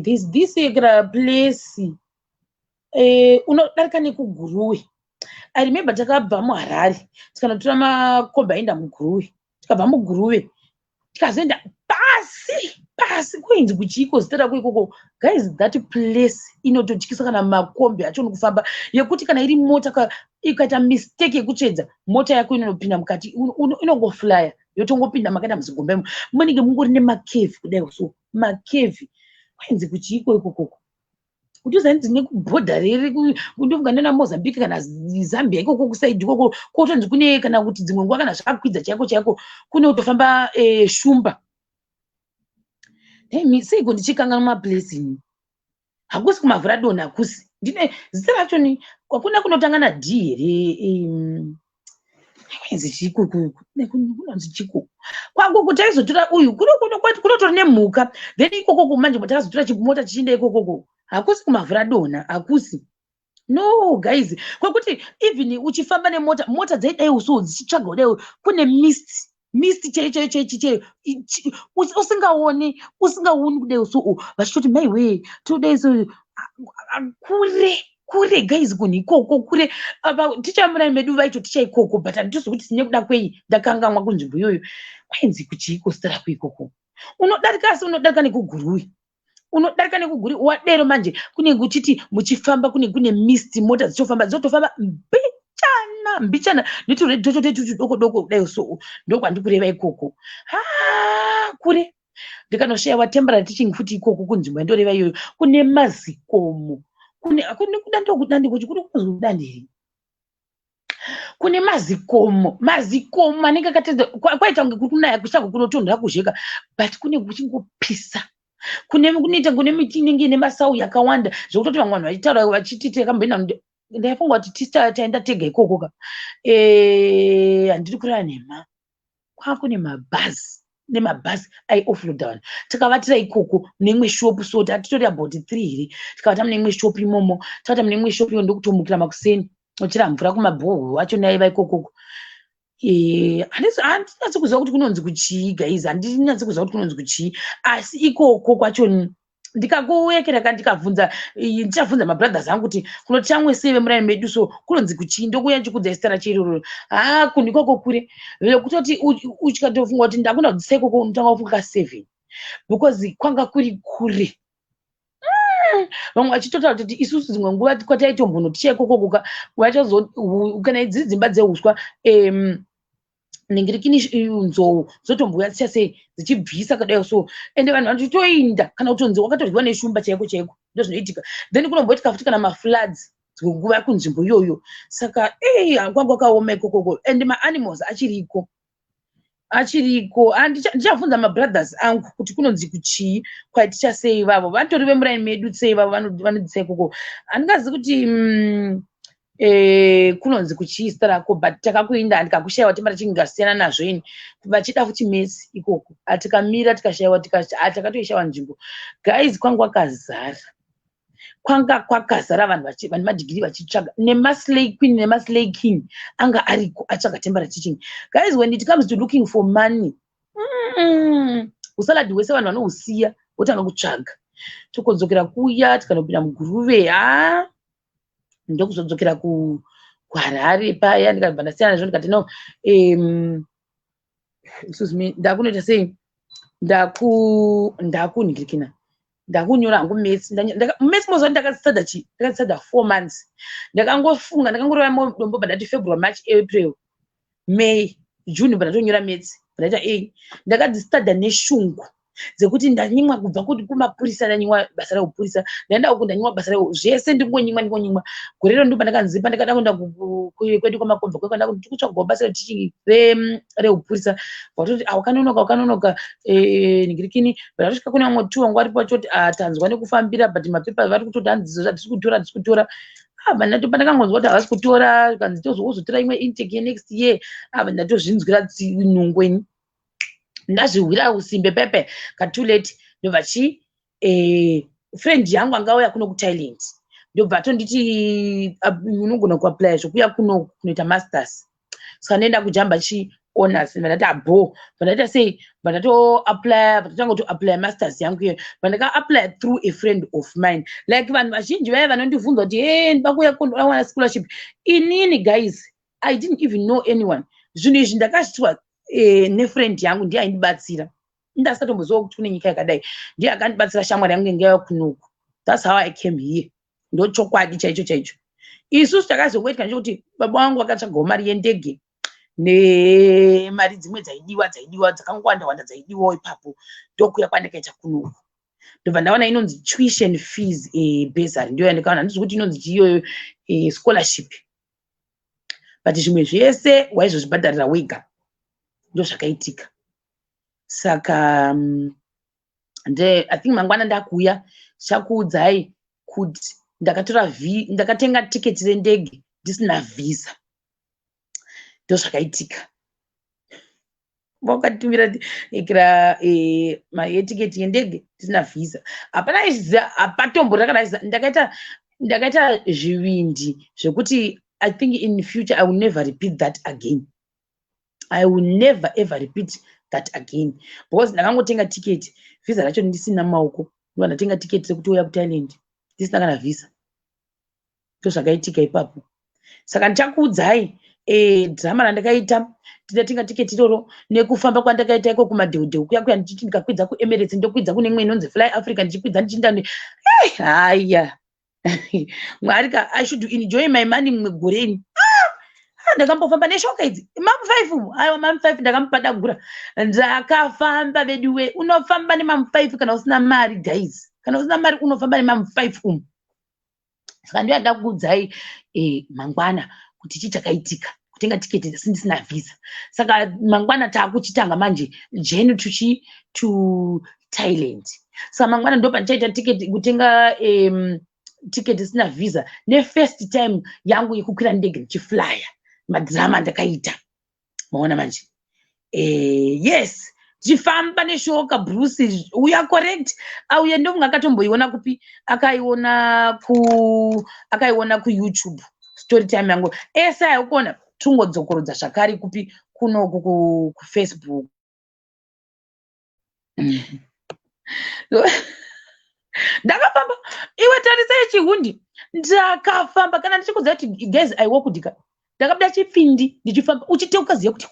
this place unodarika nekuGuruve. I remember takabva muHarare, tikanotora makombi aenda muGuruve. Tikabva muGuruve, tikazoenda pasi pasi. Kuinzi kuchiiko zita rako ikoko? Guys, that place inototyisa. Kana makombi acho nokufamba, yekuti kana iri mota ikaita mistake yekutsvedza, mota yako inonopinda mukati, inongoflya, yotongopinda makaita muzigomba imo. Munenge mungori nemacave kudai so, macave. Kwainzi kuchiiko ikokoko? Kuti uzanzi nekubhodha rere, ndofunga nena Mozambique kana Zambia ikoko, kuside ikoko kotonzi kune, kana kuti dzimwe nguva kana zvakakwidza chaiko chaiko, kune kutofamba shumba. Seiko ndichikanganwa maplace ini? Hakusi kuMavhuradonha, hakusi. Ndine zita racho ni hakuna kunotanga naD here? Kwainzi chiko? Kunonzi chiko kwakoko? Taizotora uyu kunotori nemhuka. Then ikokoko manje takazotora chimota chichienda ikokoko. Hakusi kuMavhuradonha, hakusi. No guys, kwekuti even uchifamba nemota, mota dzaidai so dzichitsvaga kudai, kune mist, mist chaiyo chaiyo chaiyo chaiyo, usingaoni, usingaoni kudai so. Vachitoti, "Maiwe, todai so." Kure kure, guys, kunhu ikoko kure. Apa tichamurai medu vaito ticha ikoko, but handitozi kuti nekuda kwei ndakangamwa kunzvimbo iyoyo. Kwainzi kuchiiko zita rako ikoko? Unodarika, asi unodarika nekuGuruve, unodarika nekuGuruve wadero. Manje kunenge uchiti muchifamba, kune kune mist, mota dzichofamba, dzotofamba mbichana mbichana, neturedhoto tetu tudoko doko kudai. So ndokwandikureva ikoko. Ha, kure. Ndikanoshayiwa temporary teaching futi ikoko kunzvimbo yandoreva iyoyo. Kune mazikomo, kune kudande kuchi kuri kunzi kudande here? Kune mazikomo, mazikomo anenge akatedza. Kwaita kunge kuri kunaya, kusango kunotonhora kuzheka, but kune kuchingopisa. Kune kunoita kune miti inenge ine masau yakawanda, zvekutoti vamwe vanhu vachitaura vachiti takamboenda. Ndaifunga kuti tisi taenda tega ikoko ka. Handiri kureva nhema, kwakune mabhazi nemabhazi aioffloada vanhu. Takavatira ikoko mune imwe shopu. So tatitori about three here, tikavata mune imwe shopu imomo. Takavata mune imwe shopu iyo, ndokutomukira makuseni ochera mvura kumabhohoro acho naiva ikokoko. Handinyatsi kuziva kuti kunonzi kuchii, guys, handinyatsi kuziva kuti kunonzi kuchii, asi ikoko kwacho ndikakuwekera ka, ndikabvunza, ndichabvunza mabrothers angu kuti kunochamwe sei vemuraini medu. So kunonzi kuchii? Ndokuuya ndichikudza zita racho iroro. Ha, kunhu ikoko kure, vekutoti uchikatofunga kuti ndakunda kudzisa ikoko, unotanga kufunga ka7, because kwanga kuri kure. Vamwe vachitotaura kuti isusu dzimwe nguva kwataitombonoticha ikoko kuka vachazo kana dziri dzimba dzeuswa, ningirikini, nzou dzotombouya dzicha sei dzichibvisa kadai. So ende vanhu vanotoinda kana kutonzi wakatoryiwa neshumba chaiko chaiko, ndozvinoitika. Then kunomboitika futi kana mafloods dzimwe nguva kunzvimbo iyoyo. Saka ei, kwanga kwakaoma ikokoko, and maanimals achiriko, achiriko. Ndichabvunza mabrothers angu kuti kunonzi kuchii kwaiticha sei vavo vatori vemuraini medu sei vavo vanodzisa ikoko. Handingazivi kuti kunonzi kuchii zita rako, but takakuinda ndikakushayiwa. Timba tichingasiyana nazvo ini, vachida futi mesi ikoko, atikamira tikashayiwa, takatoishayiwa nzvimbo. Guys, kwanga kwakazara, kwanga kwakazara vanhu vane madhigiri vachitsvaga, nemaslay queen nemaslay king anga ariko atsvaga temporary teaching. Guys, when it comes to looking for money, usaladi hwese vanhu vanohusiya, votanga kutsvaga. Tokodzokera kuya, tikanopinda muGuruve. Ha, ndokuzodzokera kuHarare paya, ndikabva ndasiyana nazvo, ndikati no, excuse me, ndakunoita sei, ndakunhikirikina, ndakunyora hangu maths. Maths moziva ndakasada chi, ndakasada 4 months. Ndakangofunga, ndakangorova dombo, bandati February, March, April, May, June, bandatonyora maths, bandaita a. Ndakadzistada neshungu dzekuti ndanyimwa kubva kumapurisa, ndanyimwa basa reupurisa, ndaenda uku, ndanyimwa basa zvese, ndingonyimwa, ndingonyimwa. Gore rero ndo pandakanzi pandakada kuenda kwedu kwamakomba kwekanda kuti tikutsvagawo basa reteaching reupurisa, vatoti wakanonoka, wakanonoka, ningirikini. Vatosvika kune vamwe tu vanga varipo vachoti, "Ah, tanzwa nekufambira, but mapepa vari kutoti hanzi hatisi kutora, hatisi kutora." Pandakangonzwa kuti havasi kutora, kanzi tozotora imwe intake yenext year, ava ndatozvinzwira nungo ini, ndazvihwira usimbe pepe katoo late. Ndobva chi friend yangu angauya kuno kuThailand, ndobva atonditi unogona kuapplya zvokuya kuno kunoita masters. Saka ndoenda kujamba chi honors. Ndati abo, bva sei, bva ndatoapplya, bva kutoapplya masters yangu iyoyo. Bva ndakaapplya through a friend of mine. Like vanhu vazhinji vaya vanondibvunza kuti, "E, ndoda kuuya kunowana scholarship." Inini, guys, I didn't even know anyone. Zvinhu izvi ndakazviitwa nefriend yangu, ndiye aindibatsira. Ndasatomboziva kuti kune nyika yakadai. Ndiye akandibatsira, shamwari yangu inge kunoku. That's how I came here. Ndochokwadi chaicho chaicho. Isusu takazongoitika ndechekuti baba vangu vakatsvagawo mari yendege nemari dzimwe dzaidiwa, dzaidiwa dzakangowanda wanda dzaidiwawo ipapo. Ndokuya kwandakaita kunoku, ndobva ndaona inonzi tuition fees bursary. Ndiyo yandikaona. Handizi kuti inonzi chiiyoyo scholarship, but zvimwe zvese waizozvibhadharira wega. Ndozvakaitika. Saka nde I think mangwana ndakuuya ndichakuudzai kuti ndakatora, ndakatenga tiketi rendege ndisina vhisa. Ndozvakaitika. Vakatumira kira mari yetiketi yendege ndisina vhisa. Hapana aiziva, hapatombori kana aiziva. Ndakaita zvivindi zvekuti I think in future I will never repeat that again. I will never ever repeat that again, because ndakangotenga tiketi, vhisa racho ndisina mumaoko. Ndobva ndatenga tiketi rekuti uya kuThailand ndisina kana vhisa. Ndozvakaitika ipapo. Saka ndichakuudzai Drama randakaita tindatenga tiketi iroro nekufamba kwandakaita iko kumadheudheu kuya kuya, ndichiti ndikakwidza kuEmirates, ndokwidza kune imwe inonzi Fly Africa, ndichikwidza ndichinda. Haya, Mwari ka, I should enjoy my money mumwe gore ini. Ah, ndakambofamba neshoka idzi mamu 5 umu. Aiwa, mamu 5 ndakamupadagura. Ndakafamba veduwe. Unofamba nemamu 5 kana usina mari, guys. Kana usina mari, unofamba nemamu 5 umu. Saka ndiyo yandida kukuudzai mangwana kuti chii chakaitika kutenga tiketi asi ndisina visa. Saka mangwana taakuchitanga manje journey tuchi to Thailand. Saka mangwana ndo pandichaita tiketi, kutenga tiketi isina visa, nefirst time yangu yekukwira ndege ndichiflya, madrama andakaita. Maona manje? Yes, tichifamba neshoka. Bruce uya correct, auye ndofunga akatomboiona kupi, akaiona kuYouTube story time yangu ese ayikuona. Tungodzokorodza zvakare kupi? Kunoku kuFacebook. Ndakafamba iwe, tarisai chihundi. Ndakafamba, kana ndichikudza kuti guys, I walked ka, ndakabuda chipfindi ndichifamba, uchiteuka ziya kuti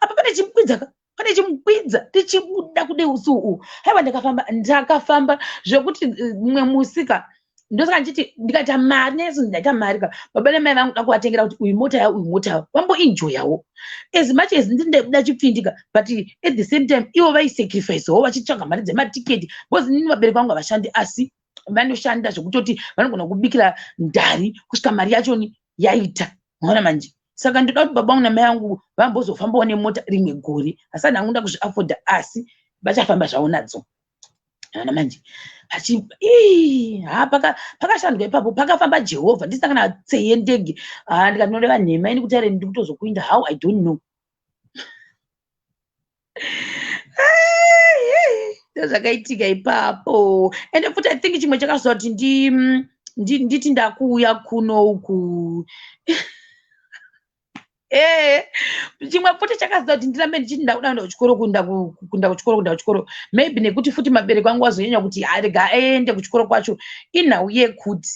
apa pane chimukwidza ka, pane chimukwidza, tichibuda kude usiku. Haiwa, ndakafamba, ndakafamba zvekuti mumwe musika. Ndosaka ndichiti ndikaita mari nesu, ndaita mari ka, baba nemai vangu da kuvatengera kuti uyu mota yavo, uyu mota yavo, vamboenjoyawo. As much as ndiri ndaibuda chipfindi ka, but at the same time ivo vaisacrificewo vachitsvaga mari dzematiketi, because nini vabereki vangu havashandi, asi vanoshanda zvekutoti vanogona kubikira ndari kusvika mari yachoni yaita. Maona manje? Saka ndoda kuti baba vangu namai vangu vambozofambawo nemota rimwe gore. Asati hangu nda kuzviafodha, asi vachafamba zvavo nadzo. Ana manje ha, pakashandwa ipapo, pakafamba Jehovha ndisina kana tsei yendege. Ha, ndikati noreva nhema ini kuti are ndiri kutozokuinda. How? I don't know. Ndozvakaitika ipapo. Ende futi I think chimwe chakazoa kuti nditi ndakuuya kuno uku. Chimwe futi chakazoita kuti ndirambe ndichiti ndakuda kuenda kuchikoro, kuenda kuchikoro, kuenda kuchikoro, maybe nekuti futi mabereki angu azonyanya kuti arega aende kuchikoro kwacho, inhau yekuti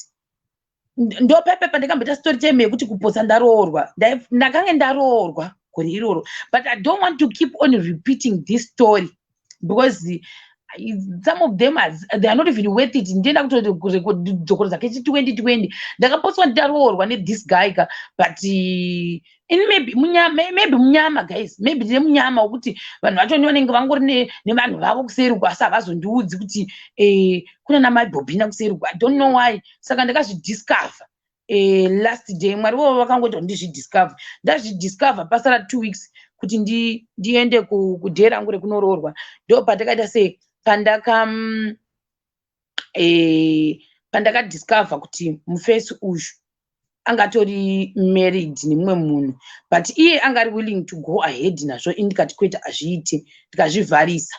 ndopepe pandakamboita story time yekuti kupotsa ndaroorwa. Ndakange ndaroorwa gore iroro, but I don't want to keep on repeating this story because some of them are, they are not even worth it. Ndienda kutodzokorodza kechi 2020 ndakapotswa ndaroorwa nethis guy ka, but ini maybe munyama, maybe munyama, guys, maybe ndine munyama wekuti vanhu vacho vanenge vangori nevanhu vavo kuseri uko, asi havazondiudzi kuti kuna namaibhobhina kuseri uko. I don't know why. Saka ndakazvidiscover last day. Mwari vovo vakangoita kuti ndizvidiscover. Ndazvidiscover pasara 2 weeks kuti ndiende kudhee rangu rekunoroorwa. Ndo pandakaita sei, pandakadiscover kuti mufesi uyu angatori married nemumwe munhu, but iye anga ari willing to go ahead nazvo. Ini ndikati kwete, hazviite. Ndikazvivharisa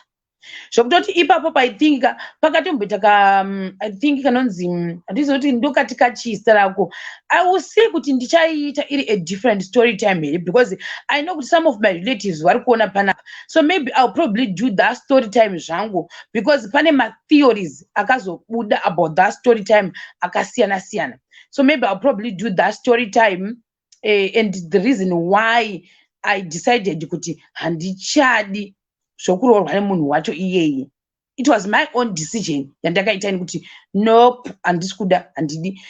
zvokutoti ipapo paithink pakatomboita ka I think kanonzi, handizivi kuti ndokati kachista rako. I will see kuti ndichaiita iri a different story time here, because I know kuti some of my relatives vari kuona panapa. So maybe I will probably do that story time zvangu, because pane matheories akazobuda about that story time akasiyana siyana. So maybe I'll probably do that story time, and the reason why I decided kuti handichadi zvokuroorwa nemunhu wacho iyeye. It was my own decision yandakaita ini kuti nope, handisi kuda, handidi.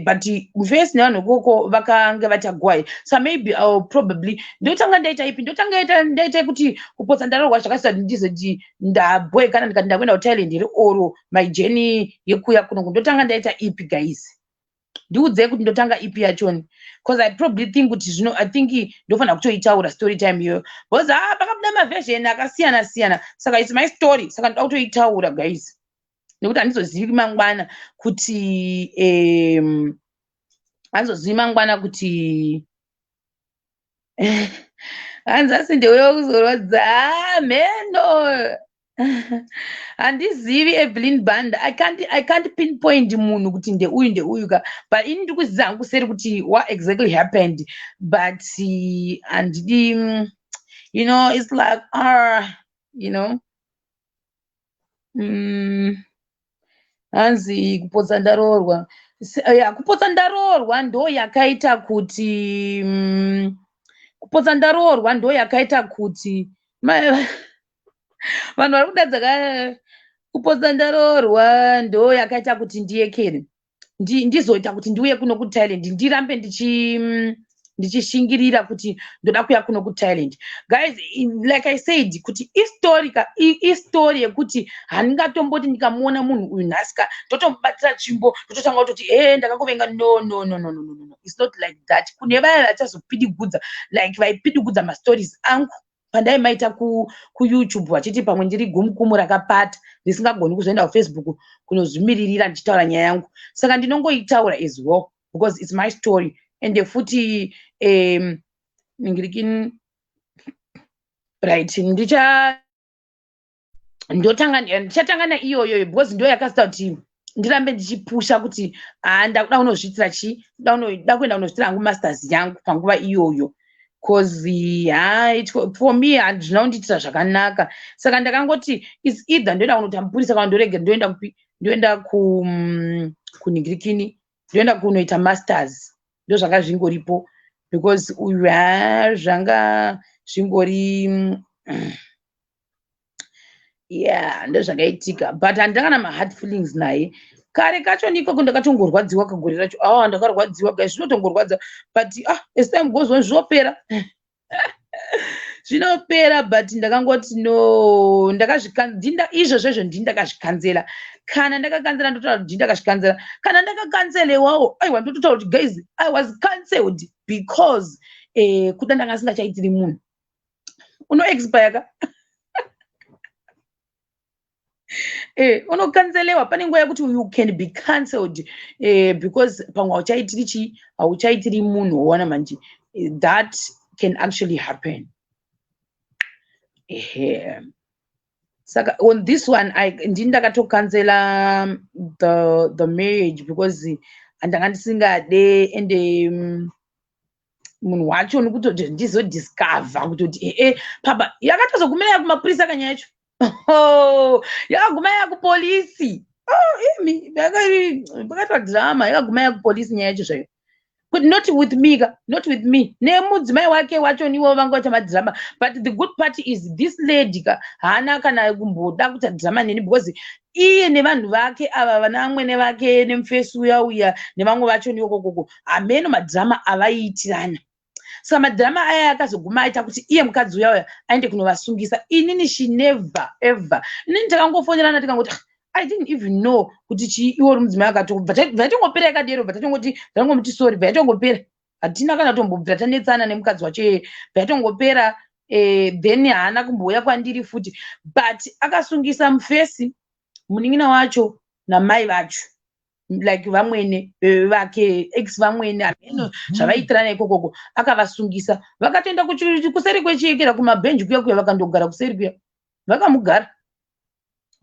But mufesi nevanhu ikoko vakange vachagwai. So maybe I will probably, ndotanga ndaita ipi? Ndotanga ndaita kuti kupotsa ndaroorwa zvakasita ndizoti ndabhoekana, ndikati ndakuenda kuThailand here, or my journey yekuya kuno? Ndotanga ndaita ipi, guys? Ndiudzei kuti ndotanga ipi yachoni, because I probably think kuti zvino I think ndofanira kutoitaura story time iyoyo, because ha, pakabuda maversion akasiyana siyana. Saka it's my story, saka ndoda kutoitaura, guys, nekuti handizozivi mangwana kuti handizozivi mangwana kuti hanzi asi ndeuya kuzorodza mheno. Handizivi, Evelyn Band. I can't pinpoint munhu kuti ndeuyu, ndeuyu ka, but ini ndiri kuziva hangu seri kuti what exactly happened, but handidi, it's like, hanzi kupotsa ndaroorwa. Ya, kupotsa ndaroorwa ndo yakaita kuti kupotsa ndaroorwa ndo yakaita kuti vanhu vari kudadza ka. Kupotsa ndaroorwa ndo yakaita kuti ndiyekere, ndizoita kuti ndiuye kuno kuThailand, ndirambe ndichishingirira kuti ndoda kuuya kuno kuThailand. Guys, like I said kuti istory ka, istory yekuti handingatomboti ndikamuona munhu uyu nhasi ka, ndotomubatira tsvimbo, ndototanga kutoti, "E, ndakakuvenga." No, no, no, no, no, no, no. It's not like that. Kune vaya vachazopidigudza, like vaipidigudza mastories angu pandaimaita kuYouTube, vachiti pamwe ndiri gumukumu rakapata risingagoni kuzoenda kuFacebook kunozvimiririra ndichitaura nyaya yangu. Saka ndinongoitaura as well because it's my story. Ende futi ningirikin, right, ndotanga, ndichatanga naiyoyoyo because ndo yakasita kuti ndirambe ndichipusha kuti, ha, ndakuda kunozviitira chii, da kuenda kunozviitira hangu masters yangu panguva iyoyo, 'cause ha, for me handina kundiitira zvakanaka. Saka ndakangoti it's either ndoenda kunoita mupurisa kana ndorega ndoenda kupi, ndoenda kunhingirikini, ndoenda kunoita masters. Ndo zvanga zvingoripo because uyu, ha, zvanga zvingori, yeah, ndo zvakaitika. But handina kana mahard feelings naye. Kare kacho nikoko ndakatongorwadziwa kagore racho. Ah, ndakarwadziwa, guys, zvinotongorwadza, but ah, as time goes on zvinopera, zvinopera. But ndakangoti no, izvozvo izvo ndini ndakazvikanzela. Kana ndakakanzela, ndotaura kuti ndini ndakazvikanzela. Kana ndakakanzelewawo, aiwa, ndototaura kuti, "Guys, I was cancelled because kuda ndanga singachaitiri munhu." Unoexpire ka, unokanzelewa. Pane nguva yekuti you can be cancelled because pamwe hauchaitiri chii, hauchaitiri munhu. Waona manje, that can actually happen. Ehe, saka on this one ndini ndakatokanzela the marriage because handanga ndisingade. Ende munhu wacho nekutoti ndizodiscover kutoti ee, papa yakatozogumira kumapurisa kanyaya yacho. Oh, yakaguma yakupolisi. Oh, imi, pakaitwa drama, yakaguma yakupolisi nyaya yacho zvayo. But not with me ka, not with me, nemudzimai wake wacho niwo vanga vaita madhirama. But the good part is this lady ka, haana kana kumboda kuita dhirama neni because iye nevanhu vake ava, vana vamwene vake nemufesi uya uya nevamwe vacho niwokokoko, hameno madhirama avaiitirana. Saka madhirama aya akazoguma aita kuti iye mukadzi uya uya aende kunovasungisa. Inini, she never ever. Inini takangofonerana, tikangoti, "Ah, I didn't even know kuti chii, iwe uri mudzimai." Akatobva yatongopera yakadero, bva tatongoti, tangomuti sorry, bva yatongopera. Hatina kana tombobvira tanetsana nemukadzi wacho iyeye, bva yatongopera. Then haana kumbouya kwandiri futi, but akasungisa mufesi, munin'ina wacho namai vacho, like vamwene vake, ex vamwene, hameno zvavaitirana ikokoko. Akavasungisa, vakatoenda kuseri kwechiyekera kumabhenji kuya kuya, vakandogara kuseri kuya, vakamugara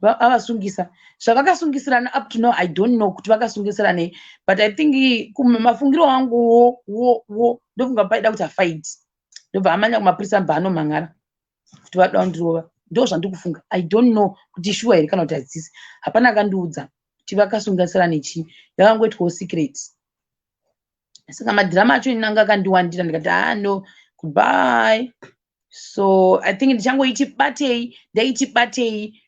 avasungisa. Zvavakasungisirana, up to now I don't know kuti vakasungisiranei, but I think mafungiro angu wo wo wo ndofunga paida kuti afight, ndobva amanya kumapurisa, mbva anomhan'ara kuti vada kundirova. Ndo zvandiri kufunga. I don't know kuti shuwa here kana kuti hadzisi. Hapana akandiudza kuti vakasungisirane chii, yakangoitwawo secret. Saka madhirama acho inanga akandiwandira, ndikati, "Ah, no, goodbye." So I think ndichangoiti batei, ndaiti batei,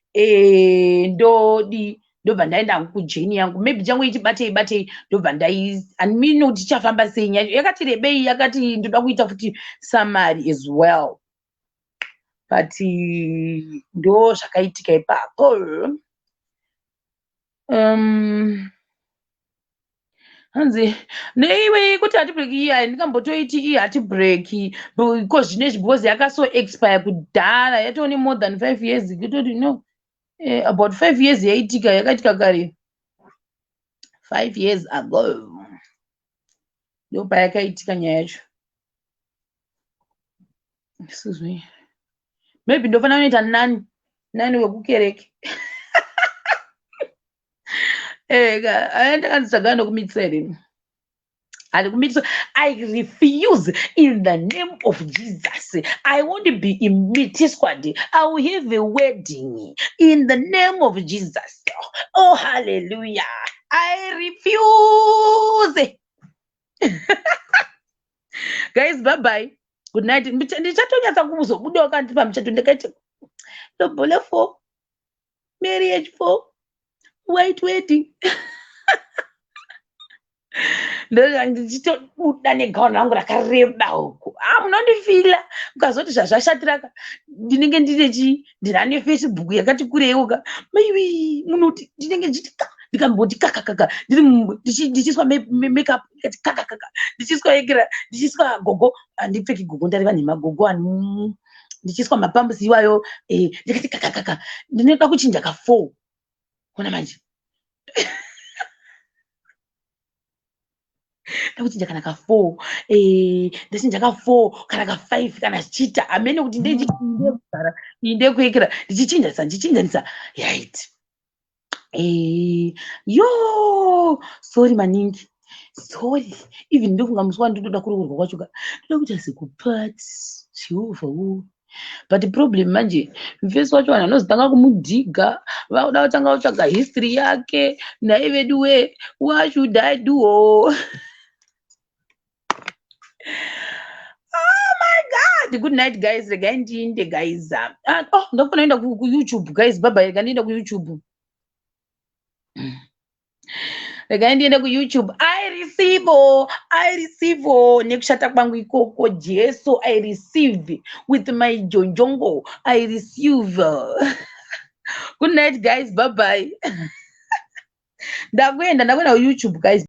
ndodi ndobva ndaenda hangu kujourney yangu. Maybe ndichangoiti batei batei, ndobva ndai handimino kuti ichafamba sei nyaya yakati rebei, yakati ndoda kuita futi summary as well, but ndo zvakaitika ipapo. Hanzi neiwe kuti heartbreak iyi, handingambotoiti iyi heartbreak because zvinezvi, because yakaso expire kudhara, yatone more than 5 years, kutoti no, about 5 years yaitika, yakaitika kare, 5 years ago ndo payakaitika nyaya yacho. Excuse me, maybe ndofanira kunoita nani nani wekukereke. Aya ndakanzi nokumitisa here? Handikumitisa. I refuse in the name of Jesus. I won't be imitiswad. I will have a wedding in the name of Jesus. Oh, hallelujah. I refuse. Zvachose. Guys, bye bye, good night. Ndichatonyatsa kuzobudawo kandi pamuchato ndakaita lobola for marriage, for white wedding. Ndichitobuda negauni rangu rakareba uku. A, munondifila mukazoti zvazvashatiraka. Ndinenge ndine chii, ndina neFacebook yakati kureiwo ka. Maiwi, munoti ndinenge ndichiti ka, ndikamboti kakakaka, ndiri ndichiswa makeup, ndikati kakakaka, ndichiswa ekera, ndichiswa gogo. Handipfeki gogo, ndareva nhema. Gogo ani, ndichiswa mapambusi iwayo, ndikati kakakaka, ndinoda kuchinja ka4. Ona manje, ndakuchinja kana ka4, ndachinja ka4 kana ka5 kana zvichiita hamene kuti ndekugara iyi, ndekuekera, ndichichinjanisa, ndichichinjanisa. Right. Yo, sorry maningi, sorry. Even ndofunga musi wandinoda kuroorwa kwacho ka, ndoda kuita sekupati Jehovha wo. But problem manje, mufesi wacho vanhu vanozotanga kumudhiga, vakuda kutanga kutsvaga history yake. Nhai vedu we, what should I do? Oh my God. Good night guys, regai ndiinde guys. Oh, ndofana enda kuYouTube guys. Bye bye, regai ndiende kuYouTube, regai ndiende kuYouTube. I receive, I receive nekushata kwangu ikoko. Jesu, I receive with my jonjongo, I receive. Good night guys, bye bye. Ndakuenda, ndakuenda kuYouTube guys.